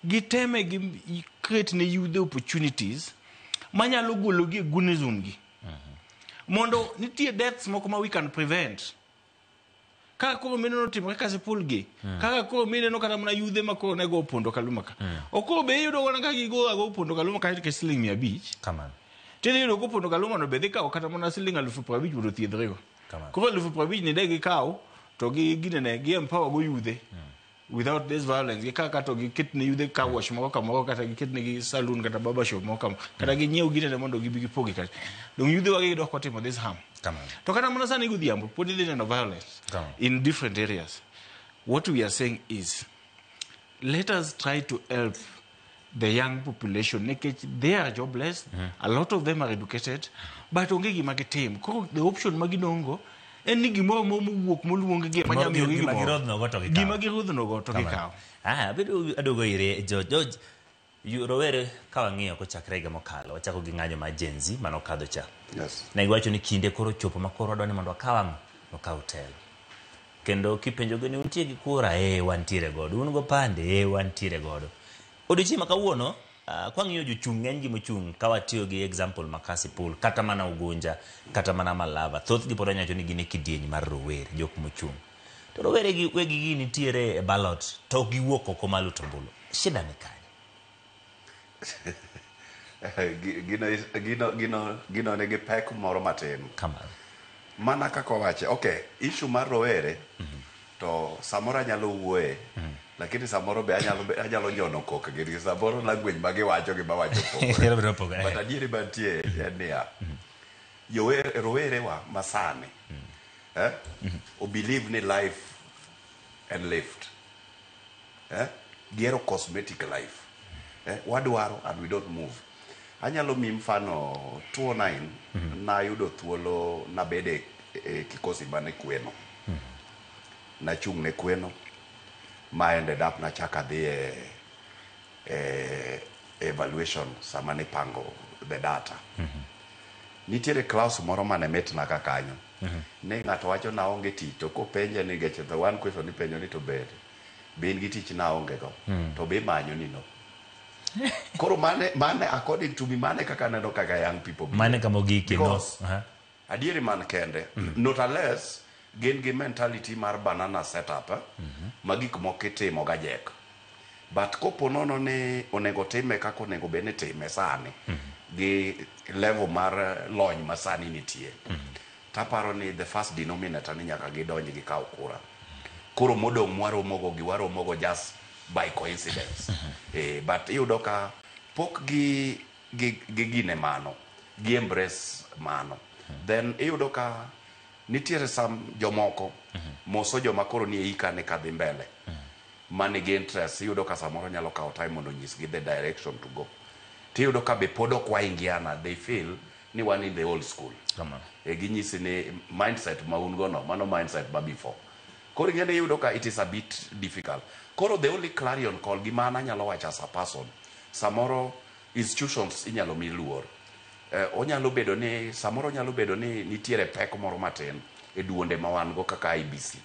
giteme gi create ne yudhe opportunities manyalo gologi e gunism gi mondo nitie deaths moko ma we can prevent kaka koro mineno timore Kasipul gi kaka koro mineno kata mana yudhe ma koro nego opondo Kaluma ka ok koro be iyudo mana ka gigo ago opondo Kaluma ka nikech siling 500. Kamano. Tidhi yudo kopondo Kaluma no be dhi kawo kata mana siling 50,000 mondo othiedhrego. Kamano. Koro 50,000 ni de gikaw to gi ginene gi empower go yudhe without this violence gikaw ka to giket ne yudhe car wash moro kamoro kata giket negi saloon kata barber shop moro kamoro kata ginyiew ginene mondo gibi gipogi kacha dong yudhe wagi dok otimo this harm. Kamano. To kata mana sani godhiambo pod idhi neno violence Kamano. in different areas. What we are saying is let us try to help the young population nikech they are jobless. A lot of them are educated but onge gima gitim. Koro the option ma gidong'go en ni gimoro moro mowuok moluong gi ema Gimoro- nyamiyogi gima gimoro. girodhnogo to gikawo. Gima girodhnogo to gikawo. Ah, abedo aduogo ire George. George, rowere ka wang'iyo kochakre higa mokalo, wachako gi ng'anyo mar Gen Z manokadho cha. Yes. Ne giwacho ni kinde koro chopo ma koro wadwa ni mondo wakaw ang'o? Wakaw telo. Kendo kipenjogi ni untie gi kura, eh wantiere godo. Un gopande, eh wantiere godo. Odiochieng' ma kawuono, kwang'iyo jochung' ng'eny gi mochung' ka watiyo gi example ma Kasipul, kata mana Ugunja, kata mana Malava, thothgi pod wanyawacho ni gin e kidieny mar rowere, jok mochung'. To rowere gi wegi gi nitiere e ballot to ok giwuok oko mar luto ombulu. Shida ni kanye? Gino nigi pek moro matin. Kamano. Mana kaka owache, okay, issue mar rowere to samoro anyalo wuoye, lakini samoro be anyalo nyono kokgi nikech samoro language ma giwacho gi mawacho opogore. Nyalo bedo mopogore. But adieri mantie en niya, rowerewa masani o believe ni life en lift. Gihero cosmetic life. Wadwaro and we don't move. Anyalo mi mfano 2009 nayudo thuolo nabede e kikosi mane kweno. Nachung' ne kweno ma ended up nachako adhi e Evaluation sama nipango the data, nitiere clause moro mane mitna ka kanyo ni ng'ato wacho naonge tich, to kopenje ni geche, the one question ipenjo ni to bed be in gi tich, naonge go, to be imanyo ni no. Koro mane according to me, mane kaka aneno kaka young people behave. Mane kama ogike no. Because adieri man kende, not unless gin gi mentality mar banana setup, eh? Ma gik moko itimo gajek, but kopo nono ni onego time kaka onego bed ni time sani gi level mar lony ma sani nitie, taparo ni the first denominator ni nyaka gidonj gikaw kura. Koro modong' mwaromogo gi waromogo just by coincidence, but iyudo ka pok gi gine mano gi embrace mano. Then iyudo ka nitiere some jomoko moso joma koro ni e hika ne kadhi mbele manigi interest. Iyudo ka samoro nyalo kawo time mondo onyisgi the direction to go. Tiyudo ka be pod ok waingiana, they feel ni wan in the old school. Kamano. Ginyisi ni mindset ma un go no, mano mindset ma before. Koro ing'e ni iyudo ka it is a bit difficult. Koro the only clarion call, gima an anyalo wacho as a person, samoro institutions inyalo mi luor. Onyalo bedo ni samoro nyalo bedo ni nitiere pek moro matin e duonde ma wan go kaka IEBC,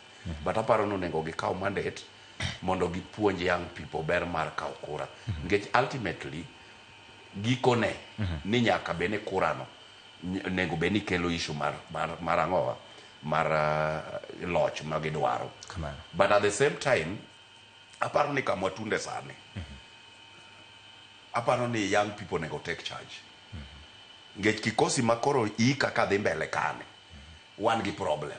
but aparo ni onego gikaw mandate mondo gipuonj young people ber mar kawo kura, nikech ultimately gikone ni nyaka bed ni kurano onego bed ni kelo issue mar ang'owa mar loch ma gidwaro. Kamano. But at the same time, aparo ni kama watunde sani, aparo ni young people onego take charge, nikech kikosi ma koro ika kadhi mbele kane wan gi problem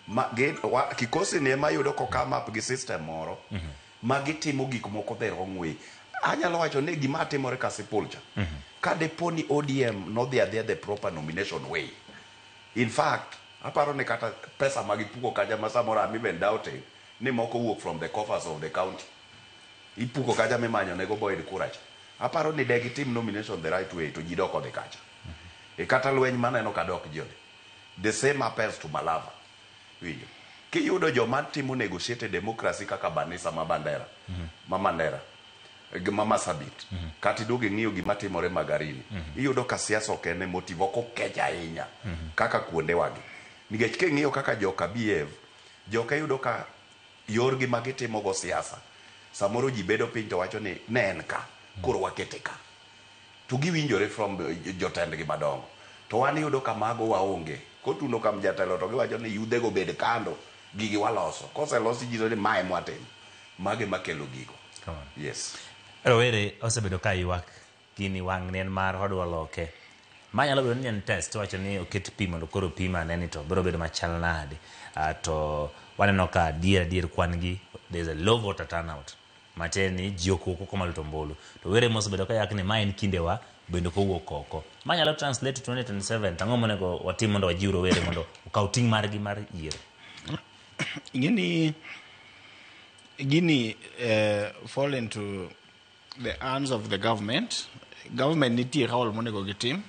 ma, gi, wa, kikosi ni ema yudo ko come up gi system moro ma gitimo gik moko the wrong way. Anyalo wacho ni gima timore Kasipul cha, ka depo ni ODM nodhi adhiya the proper nomination way, in fact aparo ni kata pesa ma gipuko kacha, ma samoro I'm even doubting ni moko wuok from the coffers of the county, ipuko kacha mimanyo nego Boyd kura cha, aparo ni de gitim nomination the right way to ji dok odhi kacha. E kata lweny maneno ka dok ji odhi. The same happens to Malava. Winjo kiyudo joma timo negotiated democracy kaka Banisa ma Bandera, ma Mandera gi ma Marsabit, kata iduogo ing'iyo gima timore Magarini, iyudo ka siasa ok en e motive, ok okech ahinya kaka kuondewagi, nikech king'iyo kaka joka behave, joka iyudo ka yorgi ma gitimogo siasa, samoro ji bedo piny to wacho ni ne en ka, koro wakete ka, to giwinjore from jotendgi madongo. To wan iyudo ka mago waonge. Kotundo kam jatelo to giwacho ni yudhego bed kando, gigi waloso, koselosi ji ni mae mwatimo, mage makelo gigo. Kamano. Yes. Rowere osebedo ka ywak gini wang' ni en mar odwa loke. Ma nyalo bedo ni en test, wacho ni oket pi mondo koro pim ane ni to biro bedo machal nade. To waneno ka adier adier kwan gi there's a low voter turnout. Matiende ni ji ok wuok oko mar luto ombulu. To were mosebedo ka ywak ni ma en kindewa bende ok owuok oko. Ma nyalo translate to 2027, to ang'o monego watim mondo wajiw rowere mondo okaw ting' margi mar yiero? Ing'e ni gini fall into the hands of the government. Government nitie role monego gitim.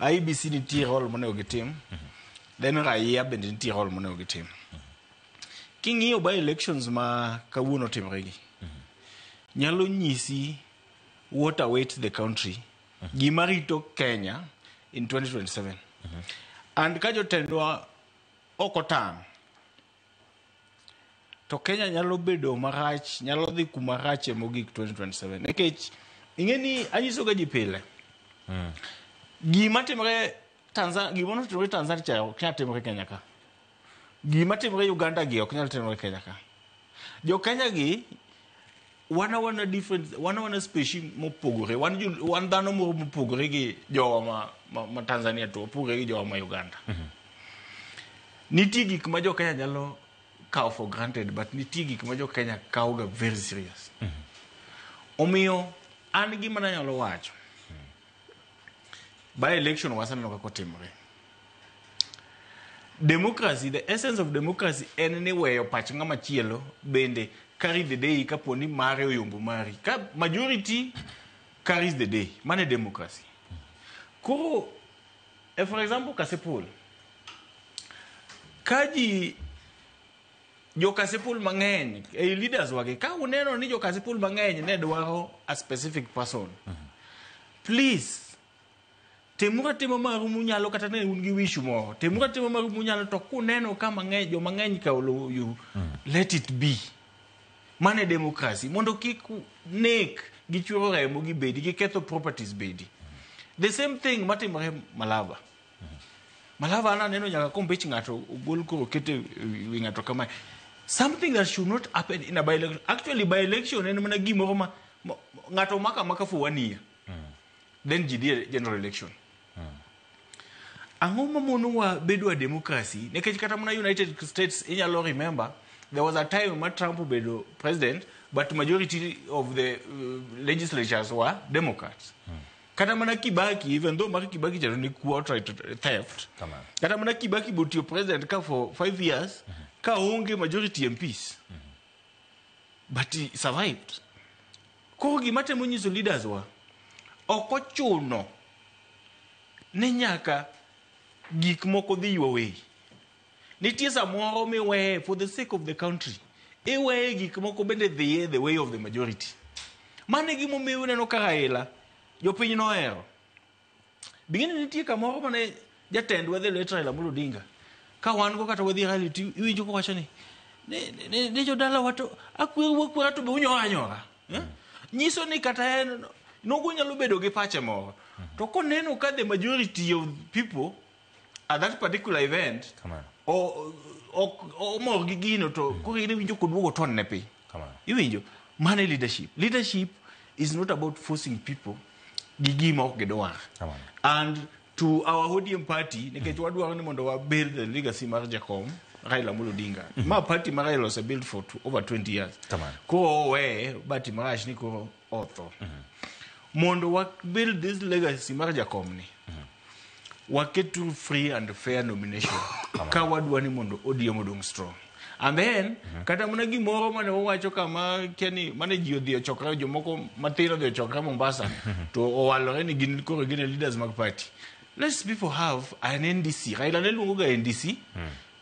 IEBC nitie role monego gitim. Then raia bende nitie role monego gitim. King'iyo by elections ma kawuono timore gi, nyalo nyisi what awaits the country, gima rito Kenya in 2027. And ka jotendwa ok otang', to Kenya nyalo bedo marach, nyalo dhi kuma rache mogik 2027. Nikech ing'e ni anyiso ga ji pile. Gima timore Tanzania, gima notimore Tanzania cha ok nyal timore Kenya ka. Gima timore Uganda gi ok nyal timore Kenya ka. Jo Kenya gi wana different, wana species mopogore, wan dhano moro mopogore gi jowa ma Tanzania to opogore gi jowa ma Uganda. Nitie gik ma jo Kenya nyalo kawo for granted, but nitie gik ma jo Kenya kawo ga very serious. Omiyo an gima nanyalo wacho, by election waseneno kaka otimore. Democracy, the essence of democracy en ni weyo pach ng'ama chielo bende carry the day kapo ni mare oyombo mari. Ka majority carries the day, mano e democracy. Koro, for example, Kasipul, ka ji Jokasipul mang'eny ei leaders wagi, ka uneno ni jokasipul mang'eny ne dwaro a specific person, please timuru atima maru munyalo, kata ne un gi wishu moro, timuru atima maru munyalo. To kuneno ka mang'eny, joma ng'eny ka oluwo, let it be. Mano e democracy, mondo kik nek gi chwero remo gi bedi gi ketho properties bedi. The same thing matimore Malava. Malava an aneno nyaka kombech ng'ato ogol koro kete wi ng'ato kamae. Something that should not happen in a by election. Actually, by election en mana gimoro ma ng'ato maka maka for one year, then ji dhi e general election. Ang'o mamonowa bedo a democracy? Nikech kata mana United States, inyalo remember there was a time ma Trump obedo president, but majority of the legislatures were Democrats. Kata mana Kibaki, even though mar Kibaki chalo ni kuo, outright theft. Kamano. Kata mana Kibaki botiyo president ka for 5 years ka onge majority MPs, but he survived. Koro gima temo nyiso leaders wa, ok ochuno ni nyaka gik moko dhi your way. Nitie samoro miweye for the sake of the country, iweye gik moko bende dhiye the way of the majority. Mano e gimomiyo ineno ka Raila jopiny nohero. Bing'eni nitie kamoro mane jatendwa, the late Raila Amolo Odinga, ka wan go kata wadhi rally to iwinjo kowacho ni jodalawa to akweru akwera to be unyora anyora, eh? Nyiso ni kata en nogo nyalo bedo gi pache moro, to koneno ka the majority of people at that particular event Kamano. Ok omor gi gino, to koro in iwinjo koduogo ton ne piny. Kamano. Iwinjo mano e leadership. Leadership is not about forcing people gi gima ok gidwar. Kamano. And to our ODM party, nikech wadwaro ni mondo wa build the legacy mar Jakom Raila Amolo Odinga, ma party ma Raila ose build for over 20 years. Kamano. Koro oweye bati marach ni koro otho. Mondo wa build this legacy mar Jakom ni, waketu free and fair nomination ka wadwa ni mondo ODM odong strong. And then kata mana gimoro mane wawacho kama kia ni mane ji odhi ochokre, jomoko mathin odhi ochokre Mombasa to owalore ni gin koro gin e leaders mag party. Let's people have an NDC. Raila ne luongo ga NDC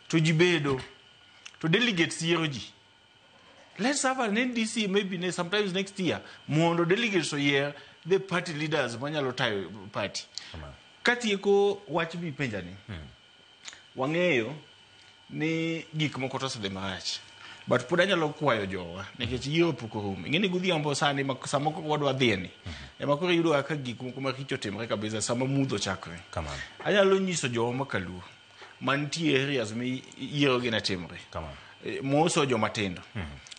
to ji bedo to delegates yiero ji. Let's have an NDC maybe sometimes next year mondo delegates oyier the party leaders manyalo tayo party. Katieko wach mipenja ni, wang'eyo ni gik moko to osedhi marach, but pod anyalo kwayo jowa nikech yiero pok orumo. Ing'e ni godhiambo sani sama koro wadwa dhiye ni ema koro iyudo ka gik moko maricho timore kabisa sama mudho chakre. Kamano. Anyalo nyiso jowa makaluo mantie areas mi yiero gi ne timore. Kamano. Moso joma tindo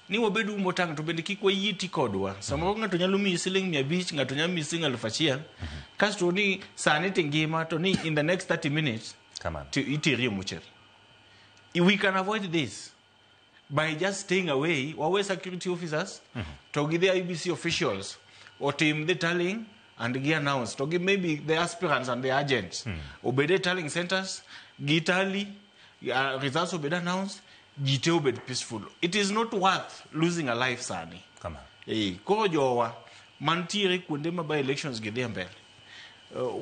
ni wabedu motang', to bende kik wayie ti kodwa. Samoro ng'ato nyalo miyi siling 500, ng'ato nyalo miyi siling 1000, kasto ni sani to ngima to ni in the next 30 minutes Kamano. to iteri e mochari. We can avoid this by just staying away. Wawe security officers to gi the IEBC officials otim the tallying and gi announce, to gi maybe the aspirants and the agents obed e tallying centers gi tally, results obed announced, ji te obed peaceful. It is not worth losing a life sani. Kamano. Koro jowa mantiere kuonde ma by elections gi dhi e mbele,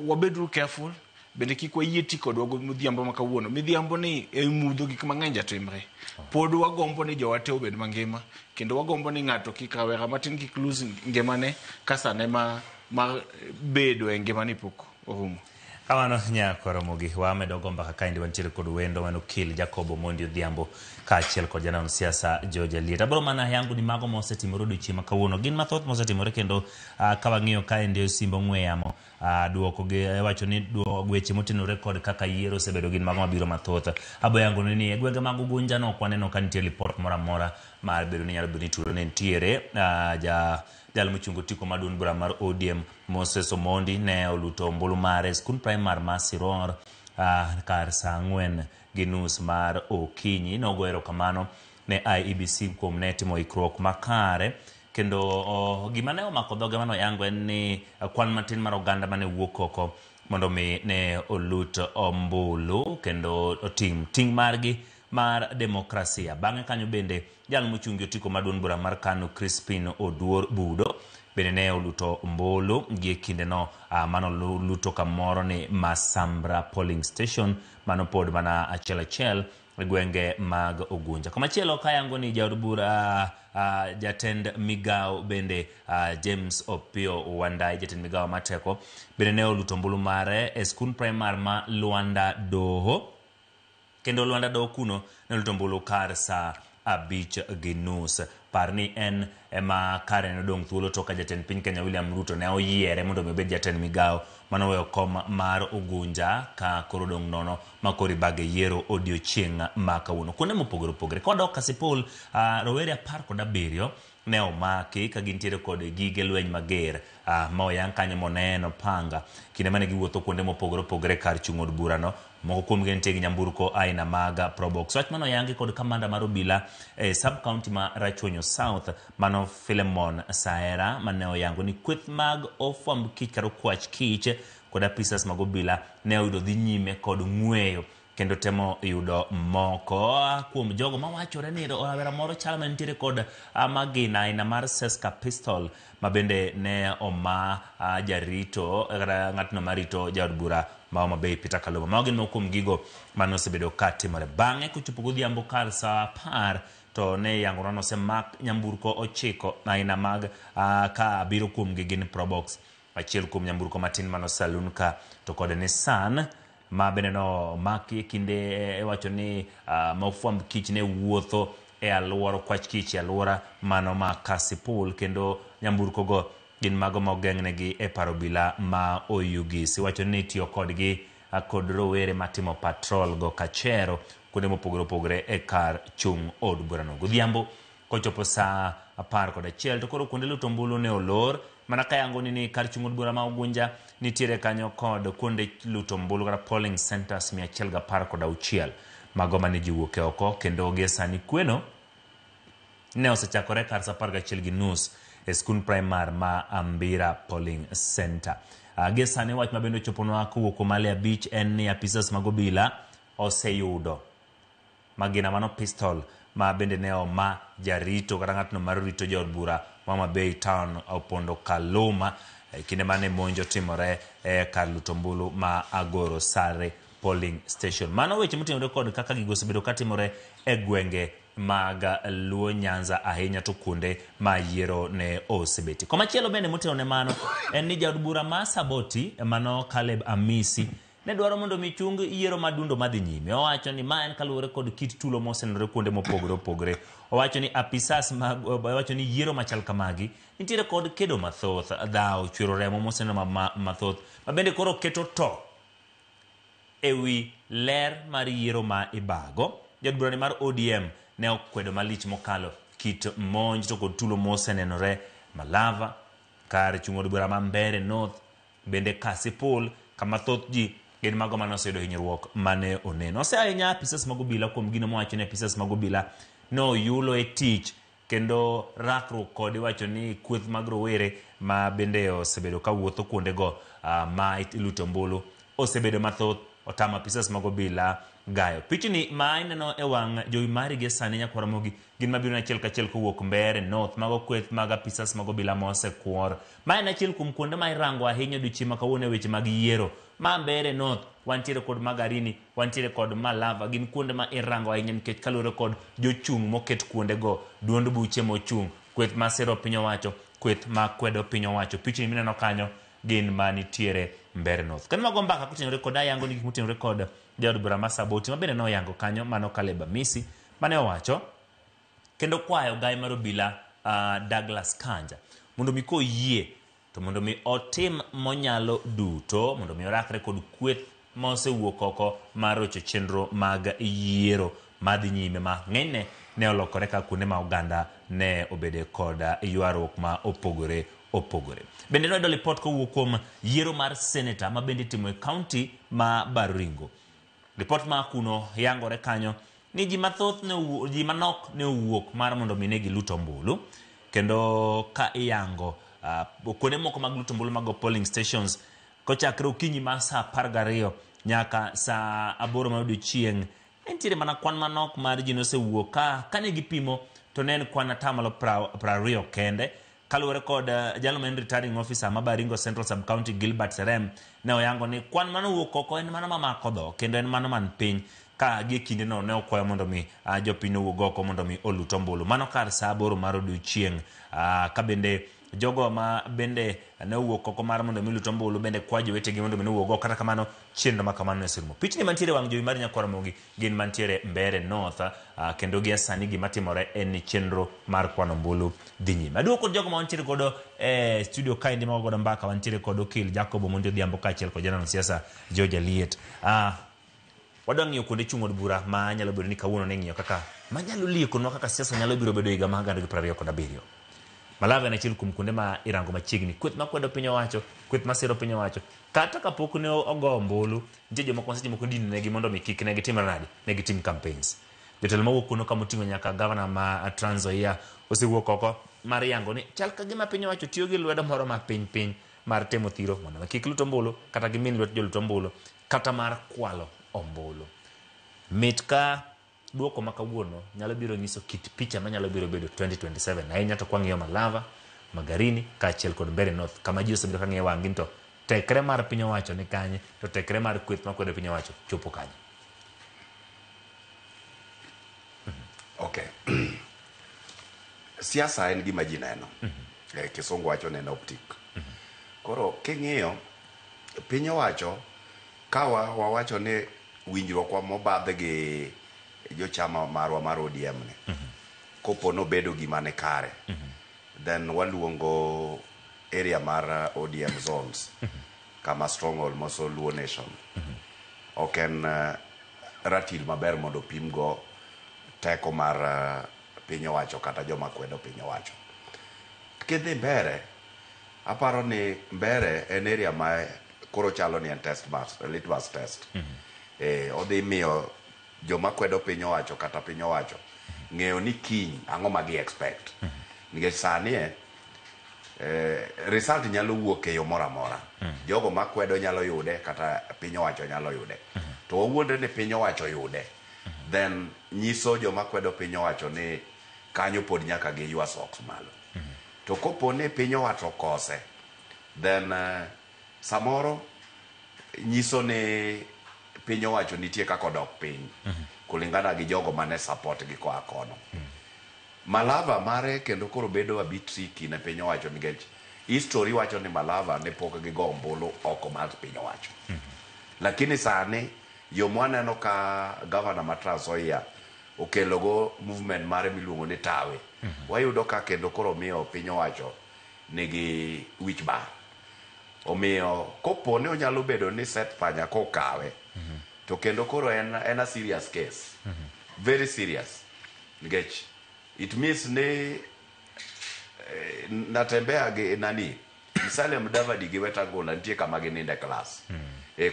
wabeduru careful bende kik wayie ti kodwa go midhiambo ma kawuono. Midhiambo ni e mudho gik mang'eny jatimre. Pod wagombo ni jowa te obed mangima, kendo wagombo ni ng'ato kik, rawera matin kik lose ngimane ka sane ma mar bedo e ngimani pok orumo. Kamano nyako Ramogi, wamedo go mbaka kaendi wantiere kod wendo mano okil Jacob Omondi Odhiambo kaachiel kod janon siasa George Aliet. Abiro mana yango ni mago mosetimore odiochieng' ma kawuono gin mathoth mosetimore kendo ka wang'iyo kaendi e simb ong'we yamo, duoko gi wacho ni weche motenore kod kaka yiero osebedo gin mago mabiro mathoth. Abo yango ni e gwenge mag Ugunja no ok waneno ka nitie lipot moro amora mar bedo ni nyalo bedo ni tulo ne nitiere. Ja jal mochungo otiko mar duond bura mar ODM Moses Omondi ne oluto ombulu mare e skund primar ma Siror kar saa 4:30 mar okinyi. Nogo erokamano ne IEBC kuom ne timo ikruok makare kendo gima ne omako dhoge mane oyango en ni kwan matin mar oganda mane wuok oko mondo mi ne olut ombulu kendo otim ting' margi mar demokrasia. Bang'e kanyo bende jal mochungi otiko mar duond bura mar KANU Crispin Oduor Budo bende ne oluto ombulu gi e kindeno, mano luto kamoro ni Masambra polling station, mano pod mana achiel achiel. e gwenge mag Ugunja. Komachielo kayango ni jaod bura jatend migawo bende James Opiyo Wandayi, jatend migawo mateko, bende ne oluto ombulu mare e skund primar ma Luanda Doho, kendo Luanda Doho kuno ne oluto ombulu kar saa 5:30. Par ni en ema kare ne odong' thuolo tok ka jatend piny Kenya William Ruto ne oyiere mondo mi obed jatend migawo manoweyo kom mar Ugunja ka koro odong' nono ma koro ibage yiero odiochieng' ma kawuono. Kuonde mopogore opogore. Kodok Kasipul, rowere 17 ne omaki ka gintiere kod gige lweny mager ma oyang kanyo moneno panga kinde mane giwuotho kuonde mopogore opogore kar chung' od burano. Moko kuomgi nitie gi nyamburko aina mag Probox. Wach mane oyangi kod kamanda mar obila e sub county ma Rachuonyo South mano Philemon Saera mane oyango ni kweth mag ofwamb kich kata okwach kich kod apisas mag obila ne oyudo dhi nyime kod ng'weyo kendo temo yudo moko kuom jogo mawachore ni rawera moro chal ma nitiere kod magina aina mar Seska pistol ma bende ne oma jarito kata ng'atno marito jaod bura ma Homa Bay Peter Kaluma. Mago gin moko kuom gigo mane osebedo ka timore. Bang'e kochopo godhiambo kar saa 10 to ne iyangonwa ni osemak nyamburko 9 aina mag ka 7 kuomgi gin Probox, achiel kuom nyamburko matin mano saloon ka to kod Nissan ma bende no maki e kinde iwacho ni mofwamb kich ne wuotho e alwora okwach kich e alwora mano ma Kasipul, kendo nyamburko go gin mago ma ogeng'negi e paro obila ma Oyugis. Iwacho ni itiyo kodgi kod rowere matimo patrol go kachero kuonde mopogore opogore e kar chung' od burano. Godhiambo kochopo saa 11 to koro kuonde luto ombulu ne olor mana kayango ni kar chung' od bura ma Ugunja nitiere kanyo kod kuonde luto ombulu kata polling centers 116 mago mane ji wuok e oko, kendo gie sani kweno ne osechakore kar saa 11:30 e skund primar ma Ambira polling center. Gie sani wach ma bende ochoponwa kowuok kuom Ali Abich en ni apisas mag obila oseyudo magina mano pistol ma bende ne oma jarito kata ng'atno mar rito jaod bura ma Homa Bay town Opondo Kaluma e kinde mane monj otimore e kar luto ombulu ma Agoro Sare polling station. Mano weche motimore kod kaka gigo osebedo katimore e gwenge mag Luo Nyanza ahinya to kuonde ma yiero ne osebetie. Komachielo bende motelo ne mano en ni jaod bura ma Saboti mano Caleb Amisi ne dwaro mondo mi chung yiero madundo madhi nyime. Owacho ni ma en kaluwore kod kit tulo mosenenore kuonde mopogore opogore. Owacho ni apisas mag, owacho ni yiero machal kamagi nitiere kod kedo mathoth, dhawo, chwero remo moseneno mathoth ma bende koro keto to ewi ler mar yiero ma ibago. Jaod burani mar ODM ne okwedo malich mokalo kit monj to kod tulo mosenenore Malava, kar chung' od bura ma Mbeere North, bende Kasipul, kama thoth ji gin mago mane oseyudo hinyruok mane oneno. Ose ahinya apisas mag obila kuom gino mowacho ni apisas mag obila noyulo e tich kendo rakruok kod iwacho ni kweth mag rowere ma bende osebedo kawuotho kuondego ma iluto ombulu osebedo mathoth, otamo apisas mag obila gayo. Pichni ma ineno e wang' jowi mari gi sani nyakwar Ramogi gin mabiro achiel kachiel kowuok Mbeere North, mago kweth mag apisas mag obila mosekuor. Ma en achiel kuom kuonde ma irango ahinya odiochieng' ma kawuono e weche mag yiero. Ma Mbeere North, wantiere kod Magarini, wantiere kod Malava, gin kuonde ma irango ahinya nikech kaluwore kod jochung' moket kuondego, duond buche mochung', kweth ma siro piny owacho, kweth ma kwedo piny owacho. Pichni mineno kanyo gin manitiere Mbeere North. Kendo mago mbaka kotenore kod ayango ni gik motenore kod jaod bura ma Saboti ma bende noyango kanyo mano Caleb Amisi mane owacho kendo kwayo gai mar obila Douglas Kanja mondo mi koyie to mondo mi otim monyalo duto mondo mi orakre kod kweth ma osewuok oko mar rocho chenro mag yiero madhi nyime ma ng'enyne ne olokore ka kuonde ma oganda ne obede kod ywaruok ma opogore opogore. Bende noyudo lipot kowuok kuom yiero mar seneta ma bende itimo e kaunti ma Baringo. Lipot ma kuno yangore kanyo ni ji mathoth ne owuok, ji manok ne owuok mar mondo mi ne gilut ombulu, kendo ka iyango kuonde moko mag luto ombulu mag polling stations kochakre okinyi mar saa 12 nyaka saa 8 mar odiochieng', nitiere mana kwan manok mar ji nosewuok ka kane gipimo to ne en kwan atamalo 20 kende. Kaluwore kod jalo ma en returning officer ma Baringo Central Sub-County Gilbert Serem ne oyango ni kwan mano wuok oko en mano mamako dho kendo en mano man piny Ka gie kindeno ne okwayo mondo mi jopiny owuog oko mondo mi olut ombulu. Mano kar saa 8 mar odiochieng'. Ka bende jogo ma bende ne owuok oko mar mondo mi olut ombulu bende kwa jowetegi mondo mi owuog oko. Kata kamano chenro ma kamano ne oserumo. Pichni mantiere wang' jowi mar Nyakwar Ramogi gin mantiere Mbeere North, kendo gie sani gima timore en ni chenro mar kwano ombulu dhi nyime. Aduogo kod jogo ma wantiere godo e studio kaendi ma wagodo mbaka, wantiere kod okil Jacob Omondi Odhiambo kaachiel kod janeno siasa George Aliet. Wadwa ng'iyo kuonde chung' od bura ma nyalo bedo ni kawuono ne ng'iyo kaka manyalo liekonwa kaka siasa nyalo biro bedo higa mar 2027. Malava en achiel kuom kuonde ma irango machiegni. Kweth makwedo piny owacho, kweth masiro piny owacho. Kata kapok ne ogo ombulu, nitie jomoko ma seche moko idino negi mondo mi kik ne gitimre nade, ne gitim campaigns. Jotelo mawuok kuno kama oting'o nyaka gavana ma Trans Nzoia osewuok oko mar yango ni chal ka gima piny owacho tiyo gi lwedo moro ma piny piny mar temo thiro mondo mi kik lut ombulu kata gimin lwet jolut ombulu kata mar kwalo ombulu. Mit ka duoko ma kawuono nyalo biro nyiso kit picha manyalo biro bedo 2027 ahinya to kwang'iyo Malava, Magarini kaachiel kod Mbeere North kama ji osebedo ka ng'iyo wang'gi ni to tekre mar piny owacho ni kanye to tekre mar kweth makwedo piny owacho chopo kanye. Okay. Siasa en gima ji neno. Kisungu wacho ni en optic. Koro king'iyo piny owacho ka wawacho ni winjruok wa mobadh gi jochama marwa mar ODM ni kopo nobedo gima ni kare, then waluongo area mar ODM zones kama stronghold moso Luo Nation ok en ratil maber mondo opim go teko mar piny owacho kata joma kwedo piny owacho. Kidhi Mbeere, aparo ni Mbeere en area ma koro chalo ni en test bus, litmus test. Odhi miyo joma kwedo piny owacho kata piny owacho ng'eyo ni kiny ang'o ma gi expect. Nikech sani result nyalo wuok e yo moro amora. Jogo makwedo nyalo yude kata piny owacho nyalo yude. To wawuondre ni piny owacho yude. Then nyiso joma kwedo piny owacho ni kanyo pod nyaka giywa socks malo. To kopo ni piny owacho okose, then samoro nyiso ni piny owacho nitie kaka odok piny kulingana gi jogo mane support gi koa kono. Malava mare kendo koro bedo a bit tricky ne piny owacho nikech history wacho ni Malava ne pok gigo ombulu oko mar piny owacho. Lakini sani yo mwaneno ka gavana ma Trans Nzoia okelogo movement mare miluongo ni Tawe, wayudo ka kendo koro miyo piny owacho nigi wich bar. Omiyo kopo ni onyalo bedo ni Seth Panya kokawe, to kendo koro en a serious case. Very serious. Nikech it means ni Natembeya gi nani Musalia Mudavadi gi Wetangula nitie kama gininde class.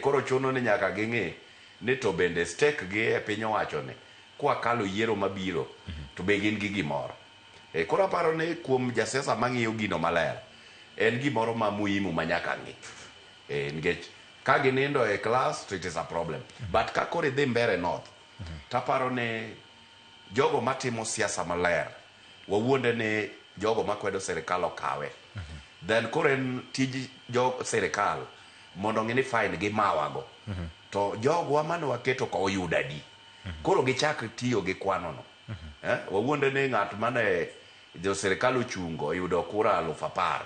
Koro chuno ni nyaka ging'i ni to bende stake gi e piny owacho ni kwakalo yiero mabiro to be gin gi gimoro. Koro aparo ni kuom jasiasa mang'iyo gino maler en gimoro ma muhimu ma nyaka ng'i. Nikech ka ginindo e class to it is a problem. But ka koro idhi Mbeere North taparo ni jogo matimo siasa maler wawuonde ni jogo makwedo sirikal okawe. Then koro en tij jo sirikal mondo ong'i ni fine gimawago. To jogwa mane waketo ka oyudo adi. Koro gichak tiyo gi kwano no. Wawuonde ni ng'at mane jo sirikal ochungo oyudo kura 10,000.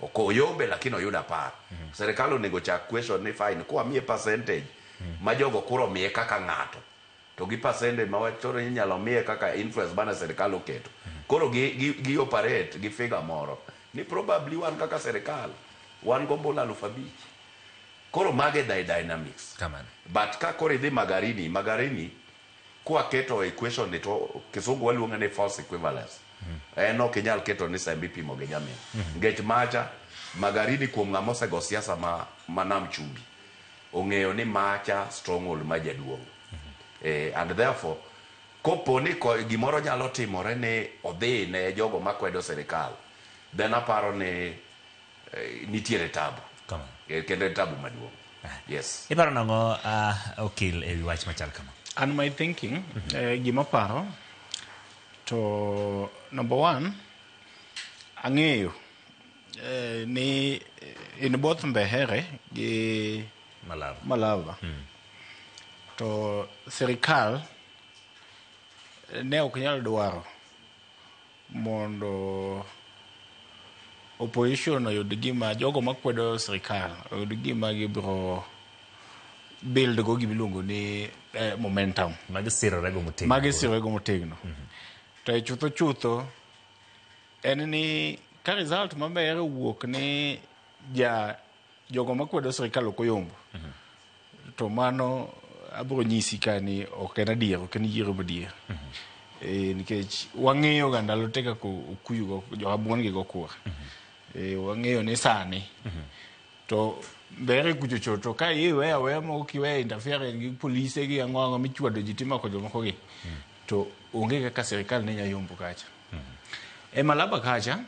Ok oyombe lakini oyudo 10. Sirikal onego chak question ni fine kwamiye percentage ma jogo kura omiye kaka ng'ato. To gi percentage ma wacho ni inyalo miye kaka influence mane sirikal oketo. Koro gi operate gi figure moro ni probably wan kaka sirikal wan gombulu 5,000. Koro mage the dynamics. Kamano. But ka koro idhi Magarini, Magarini kwa keto equation ni to kisungu waluonge ni false equivalence. En ok inyal keto ni sembe ipimo gi nyamin. Nikech macha Magarini kuom ng'ama osego siasa ma nam chumbi ong'eyo ni macha stronghold ma jaduong'. And therefore kopo ni gimoro nyalo timore ni odhi ne jogo makwedo sirikal, then aparo ni nitiere tabu. Kamano. Kendo en tabu maduong'. Yes. Iparo nang'o okil e wi wach machal kama? And my thinking, gima paro, to number one, ang'eyo ni in both Mbeere gi Malava. Malava. To sirikal ne ok nyal dwaro mondo opposition oyud gima jogo makwedo sirikal oyud gima gibiro build go gimiluongo ni momentum. Magisirorego motegno. Magisirorego motegno. To e chutho chutho en ni ka result maber owuok ni ja jogo makwedo sirikal ok oyombo, to mano abiro nyisi ka ni ok en adier, ok en yiero madier. Nikech wang'eyo ga ndalo te kaka okuyu go jorabuon gi go kura. Wang'eyo ni sani to mbere kucho cho to ka iweyo aweya ma ok iweyo interfere gi polise gi ang'o ang'o michwado ji timako jomoko gi, to onge kaka sirikal ne nya yombo kacha. E Malaba kacha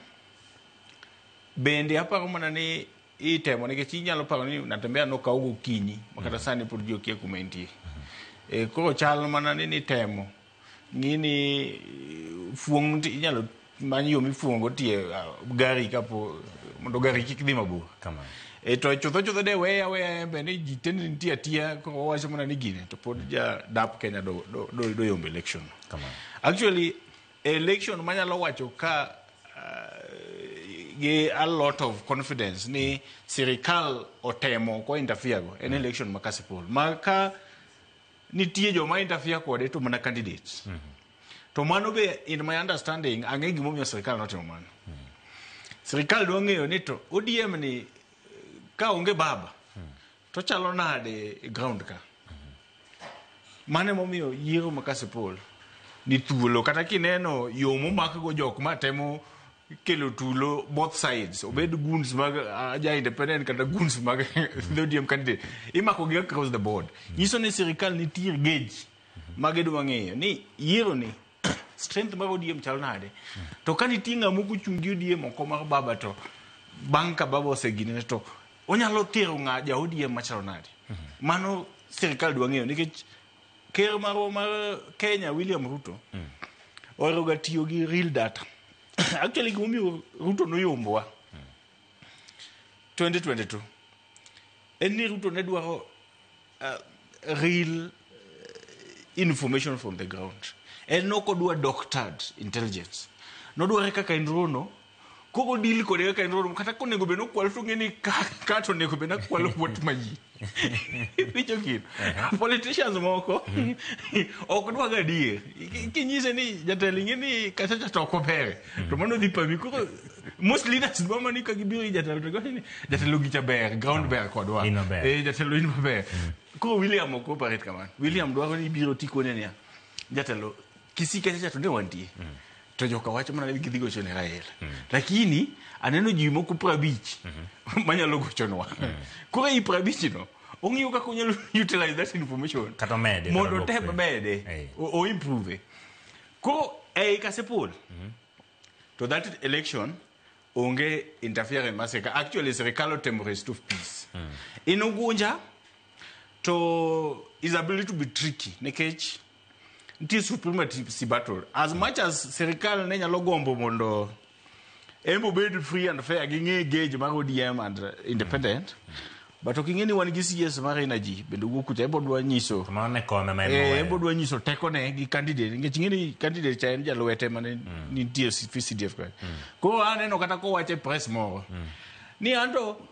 bende aparo mana ni itemo nikech inyalo paro ni Natembeya nokaw gokinyi ma kata sani pod ji okia kuma entie. Koro chal mana ni nitemo ng'i ni fuong' inyalo many yo mifuong'o tie gari kapo mondo gari kik dhi mabor. Kamano. To chutho chutho de weya aweya embe ni ji te nitie atiya koro wawacho mana ni gine to pod ja DAP Kenya do yombo election. Kamano. Actually election manyalo wacho ka gi a lot of confidence ni sirikal otemo ko interfere go en election ma Kasipul ma ka nitie joma interfere kode to mana candidates. To mano be in my understanding ang'e gimomiyo sirikal notimo mano. Sirikal dwa ng'eyo ni to ODM ni ka onge baba to chalo nade e ground ka. Mano emomiyo yiero ma Kasipul ni thuolo kata kineno yo momakgo jok matemo kelo tulo both sides obed goons mag ja independent kata goons mag the ODM candidate imako gi across the board. Nyiso ni sirikal nitie gauge ma gidwa ng'eyo ni yiero ni strength mar ODM chal nade. To ka nitie ng'ama ok ochung' gi ODM oko mar baba to bang' ka baba oseginene to onyalo tero ng'a ja ODM machalo nade. Mano sirikal dwa ng'eyo nikech ker marwa mar Kenya William Ruto ohero ga tiyo gi real data. Actually gimomiyo Ruto noyombowa 2022 en ni Ruto ne dwaro real information from the ground. En ok odwa doctored intelligence. Nodware kaka en rono, koro deal kode kaka en rono, kata konego bed nokwalo to ong'e ni ka to onego bed nakwalo vote ma ji. Iwinjo gino? Politicians moko ok dwa ga adier. Kinyise ni jatelo ing'e ni kachacha to ok ober, to mano dhi pami. Koro most leaders dwa mana ni ka gibiro ir jatelo to giwacho ni jatelo gicha ber, ground ber kodwa. In maber. Jatelo in maber. Koro William ok operate kamano. William dwaro ni ibiro tikone niya, jatelo Kisii kachacha to ne wantie. To joka wacho mana ni gidhi gocho ne Raila. Lakini aneno ji moko 50 manyalo gochonwa. Koro ei 50 no, ong'iyo kaka onyalo utilize that information. Kata omede, Mondo kata otem oduok mede, o improve. Koro ei Kasipul, to that election onge interference mar sirikal. Actually sirikal otemo restore peace. In Ugunja to is a little bit tricky nikech nitie supremacy battle. As much as sirikal ne nyalo gombo mondo en bo bed free and fair ging'e gauge mar ODM and independent, but ok ing'e ni wan gi CS mar energy bende wuok kucha ebo dwa nyiso To mano ne kome ma en moweyo. Ebo dwa nyiso tekone gi candidate nikech ing'e ni candidate cha en jalwete mane nitie CDF ka. Koro aneno kata kowacho e press moro ni anto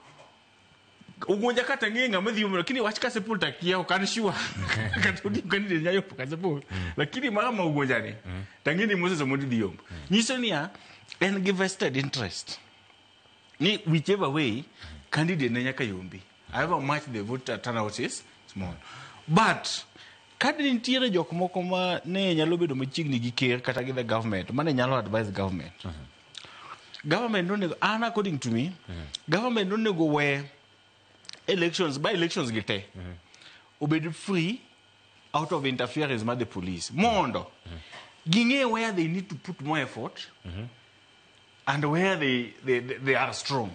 Ugunja kata ng'e ng'ama dhi yombo lakini wach Kasipul to akia ok an sure kata ODM candidate nyalo yombo Kasipul lakini mara ma Ugunja ni to ang'e ni Moses Omondi dhi yombo. Nyiso niya en gi vested interest ni whichever way candidate ne nyaka yombi however much the voter turnout is small. But ka nitiere jok moko ma ne nyalo bedo machiegni gi ker kata gi the government mane nyalo advise government. Government nonego, an according to me, government nonego we elections, by elections gi te, obed free out of interference mar the police. Mondo ging'e where they need to put more effort and where they are strong.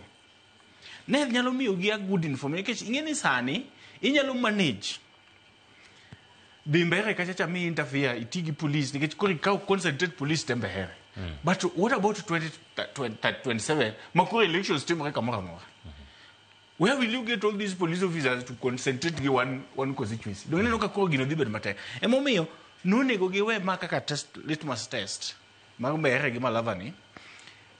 Ne nyalo miyo gi a good information nikech ing'e ni sani inyalo manage dhi mbele kacha cha mi interfere iti gi police nikech koro ikaw concentrate police te mbele. But what about 2027 ma koro elections timore kamoro amora? Where will you get all these police officers to concentrate gi one constituency? Donge ineno ka koro gino dhi bedo matek. Emomiyo nonego giwe ma kaka test, litmus test mar Mbeere gi Malava ni,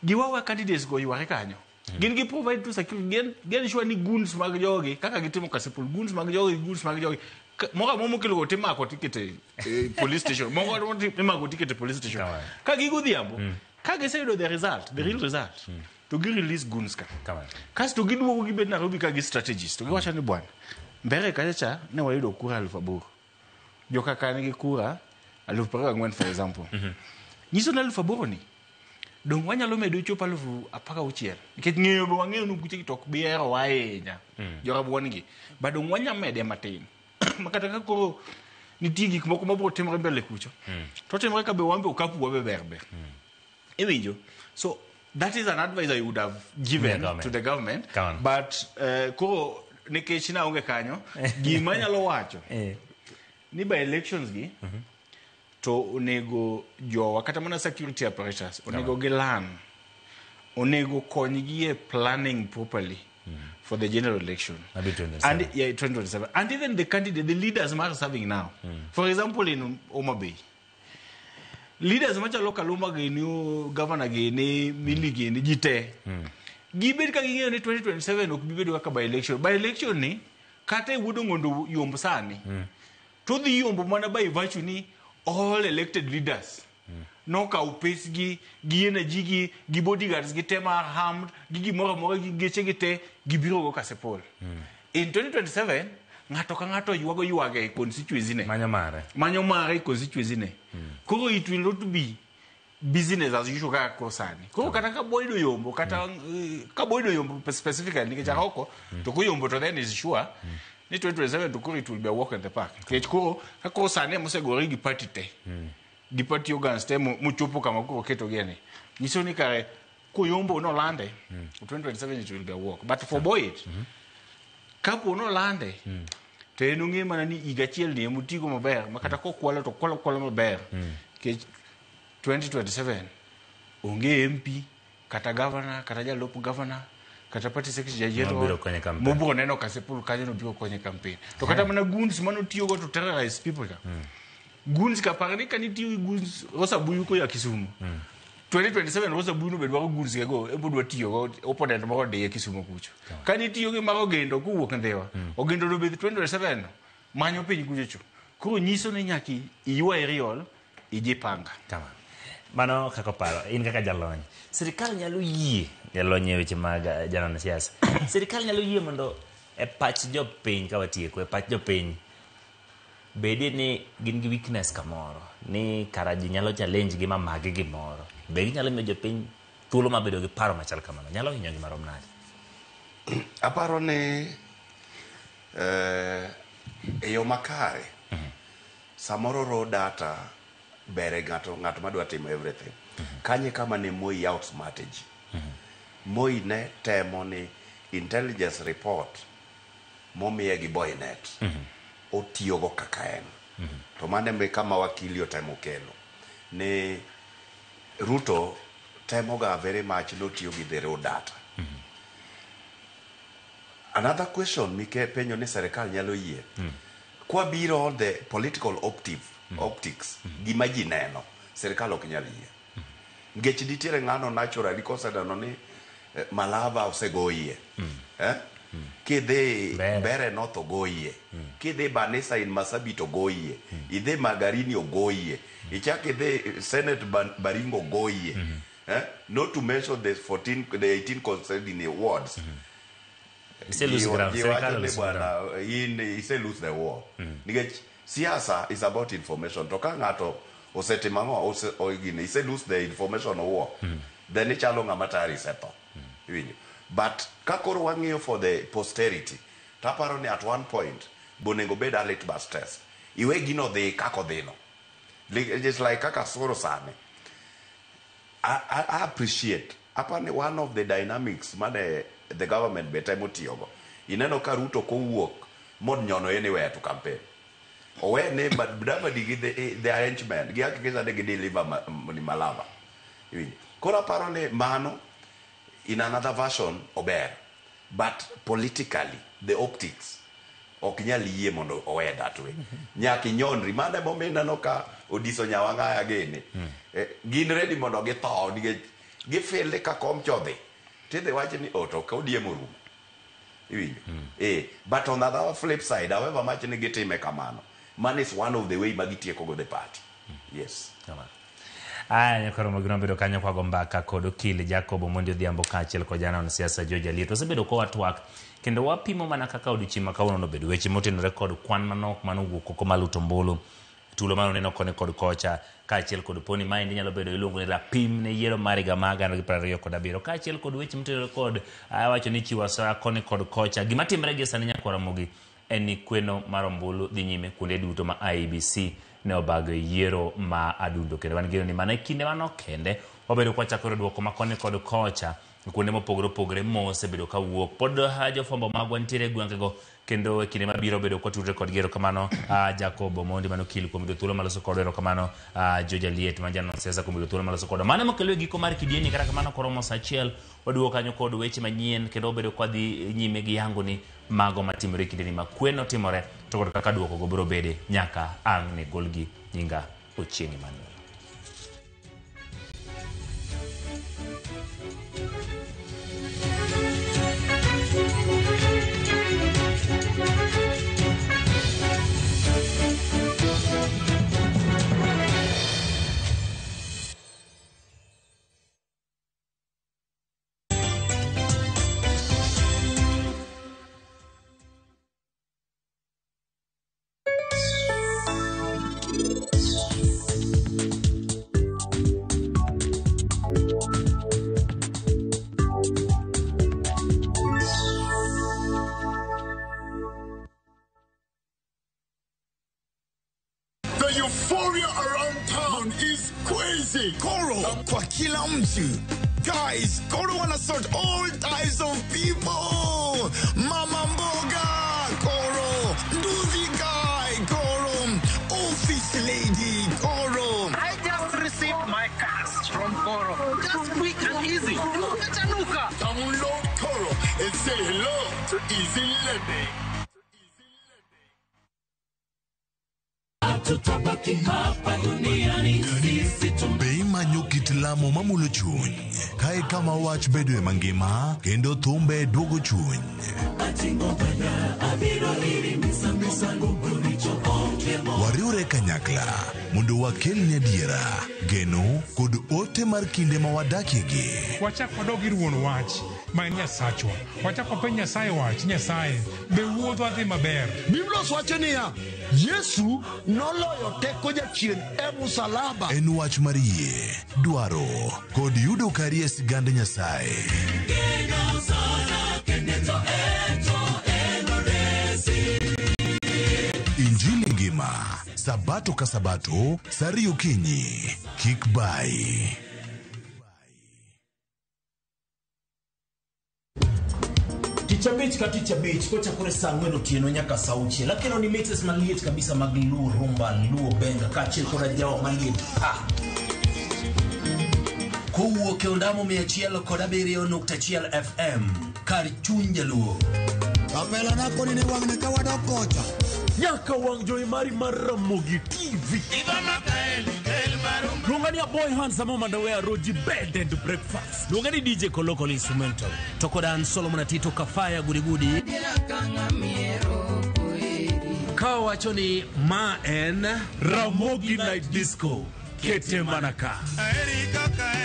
giwawa candidates go yware kanyo. Gin gi provide to security, gin sure ni goons mag jogi, kaka gitimo Kasipul, goons mag jogi, goons mag jogi. Moro amora mokelo go timako tikete e police station. Moko amora imako tikete police station. Kamano. Ka gigodhiambo, ka giseyudo the result, the real result, to gi release goons ka. Kamano. Kasto giduogo gibet Nairobi ka gi strategist. To giwacho ni bwana, Mbeere kacha cha ne wayudo kura 8,000. Joka ka nigi kura 24,000 for example. Nyiso ni 8,000 ni, dong wanyalo medo chop 16,000. Nikech ng'eyo be wang'eyo ni kuche to ok bi herowa ahinya. Jorabuon gi. But dong wanyalo mede matin. Ma kata ka koro nitie gik moko mabiro timore mbele kucho. To timore ka be wan be okapu wa be ber ber. Iwinjo? So that is an advice I would have given to the government. Come on. But koro nikech naonge kanyo, gima anyalo wacho ni by elections gi to onego jowa kata mana security apparatus onego gilan, onego konygi e planning properly for the general election. Maybe 2027. And yeah, 2027. And even the candidate, the leaders are serving now. For example, in Homa Bay, leaders machalo Kaluma gini, governor gini, Millie gini, jite. Gibed ka ging'eyo ni 2027 ok bi bedo kaka by election. By election ni, kata e wuod Ong'ondo yomb sani, to dhi yombo mana by virtue ni all elected leaders nokawo pesgi, gi energy gi, gi bodyguards gi te mar armed, gi gimoro amora, gi geche gi te, gibiro go Kasipul. In 2027, ng'ato ka ng'ato ywago ywage e constituency ne. Manyo mare. Manyo mare e constituency ne. Koro it will not be business as usual kaka koro sani. Koro kata ka Boyd oyombo, kata ka Boyd oyombo specifically nikech Aroko, to koyombo to then is sure ni 2027 to koro it will be a walk in the park. Nikech koro ka koro sani emosegore gi party te. Gi party organs te mochopo kama koro oketogie ni. Nyiso ni kare koyombo nolande, 2027 it will be a walk. But for Boyd, kapo nolande, to en ong'e mana ni higa achiel ni emotigo maber, ma kata kokwalo to kwalo kwalo maber. Nikech 2027 onge MP, kata governor, kata jalup governor, kata party secretary general Mabiro konye campaign. mobiro neno Kasipul kanyo nobiro konye campaign. To kata mana goons manotiyogo to terrorize people ka. Goons ka par ni kanitiyo gi goons Rosa Buyu koya Kisumu. 2027 Rosa Buyu no be dwaro goons ge go, ebo dwa tiyo go opponent moro diye Kisumu kucho. Kanitiyo gi mar Ogendo kowuok Ndhiwa, Ogendo no be 2027 manyo piny kucho cho. Koro nyiso ni nyaka iywa aerial ijipanga. Kamano. Mano kaka paro, in kaka jalony. Sirikal nyalo yie, jalony e weche mag janon siasa. Sirikal nyalo yie mondo e pach jopiny ka watieko, e pach jopiny bedie ni gin gi weakness kamoro, ni kara ji nyalo challenge gi mamagi gimoro. Be ginyalo miyo jopiny thuolo mar bedo gi paro machal kamano? Nyalo hinyo gi marom nade? Aparo ni e yo makare, samoro raw data bere ng'ato madwa timo everything. Kanye kama ne Moi outsmart ji. Moi ne temo ni intelligence report momiye gi Boynet otiyogo kaka en. To mano e kama wakili otemo kelo. Ni Ruto temoga very much notiyo gi the raw data. Another question mike penjo ni serikal nyalo yie. Kwa biro the political optics, gima ji neno, serikal ok nyal yie. Nikech nitiere ng'ano naturally koseneno ni Malava osegoyie. Kidhi Mbeere. Mbeere North ogoyie. Kidhi Banisa in Marsabit ogoyie. Idhi Magarini ogoyie. Ichak idhi Senate Baringo ogoyie. Not to mention the 14, the 18 constituency wards. Ise lose ground. Ji Serikal wacho ni lose ground. bwana, in ise lose the war. Nikech siasa is about information. To ka ng'ato osetimo ang'o, gini, ise lose the information war. Then ichalo ng'ama tayari isetho. Iwinjo? But ka koro wang'iyo for the posterity, taparo ni at one point bonego bed a litmus test. Iwe gino dhi kaka odhino. Just like kaka soro sani. I appreciate. Apani one of the dynamics mane the government be temo tiyogo. Ineno ka Ruto kowuok mod nyono anywhere to campaign. Owe ne but Mudavadi gi the arrangement gi hakikisha ni gi deliver ni Malava. Iwinjo? Koro aparo ni mano in another version ober. But politically, the optics ok nyal yie mondo owe that way. Nyaka inyonri. Mano emomiyo ineno ka Odiso Nyawang'aya gini. Gin ready mondo githo nikech gifeel ni ka kom cha odhi tidhi wach ni oh to ka ODM orumo. Iwinjo? But on the other flip side, however much ni gitime kamano, mano is one of the way ma gitieko go the party. Yes. Aya, nyakoro magino bedo kanyo kwa go mbaka kod okil Jacob Omondi Odhiambo kaachiel kod janon siasa George Aliet. Wasebedo ka watwak kendo wapimo mana kaka odiochieng' ma kawuono nobedo weche motenore kod kwan manok manowuok oko maluto ombulu tulo mane oneno koni kod kocha kaachiel kod poni maendi nyalo bedo iluongo ni rapim ne yiero mar higa mar 2027 kaachiel kod weche motenore kod awacho ni chiwo asoya koni kod kocha. Gima timre gi sani nyakwar Ramogi en ni kweno mar ombulu dhi nyime kuonde duto ma IEBC ne obago e yiero ma adundo kendo wan geno ni mana e kinde manok kende wabedo kwachako yudo duoko ma koni kod kocha kuonde mopogore opogore mosebedo kawuok. Pod jofwambo magwa nitiere e gwengego kendo e kinde mabiro bedo kwatudre kodgi. Erokamano Jacob Omondi mano okil kuom yudo thuolo maloso kodwa. Erokamano George Aliet ma janon siasa kuom yudo thuolo maloso kodwa. Mano emokelo e giko mar kidienyi. Kata kamano koromo saa achiel waduogo kanyo kod weche manyien kendo wabedo kwadhi nyime gi yango ni mago matimore e kindeni ma kwe notimore to kod kaka duoko go biro bede nyaka ang' ne golgi. Nyinga Ochieng' Emmanuel. The euphoria around town is crazy. Koro kwa kila mtu. Guys, Koro wanna sort all types of people. Mama mboga, Koro. Nduthi guy, Koro. Office lady, Koro. I just received my cash from Koro. Just quick and easy. Nuka. Download Koro and say hello to easy lending. Be imanyo kit lamo mamulo chuny? Kae kama wach bedoe mangima kendo thumbe duogo chuny. Wariwre kanyakla mondo wakelni adiera, geno kod ote mar kinde ma wadakiegi. Wachak wadog ir wuon wach ma en Nyasachwa. Wachak wapenj Nyasaye wach, Nyasaye, be wuodhwa dhi maber? Biblos wacho niya, Yesu noloyo teko jachien e musalaba. En wach mar yie, dwaro kod yudo kari e sigand Nyasaye. Injili ngima, Sabato ka Sabato, saa ariyo okinyi. Kik bayi. Tich abich ka tich abich kochakore saa ang'wen otieno nyaka saa auchiel akelo ni mixes maliet kabisa mag Luo Rumba, Luo Benga kaachiel koda jawa maliet pa. Kowuok e ondamo 107.1 FM kar chuny jaluo. Kapela na koni ni wang'ni ka wadok kocha. Nyaka wang' jowi mari mar Ramogi TV. Luonga ni Aboy Handsome Mandowe Roji Bed and Breakfast. Luonga ni DJ Kolokol Instrumental. To kod an Solomon Atito Kafaya Gudigudi. Ka wacho ni ma en Ramogi Night Disco. Kete mana ka. Aheri kaka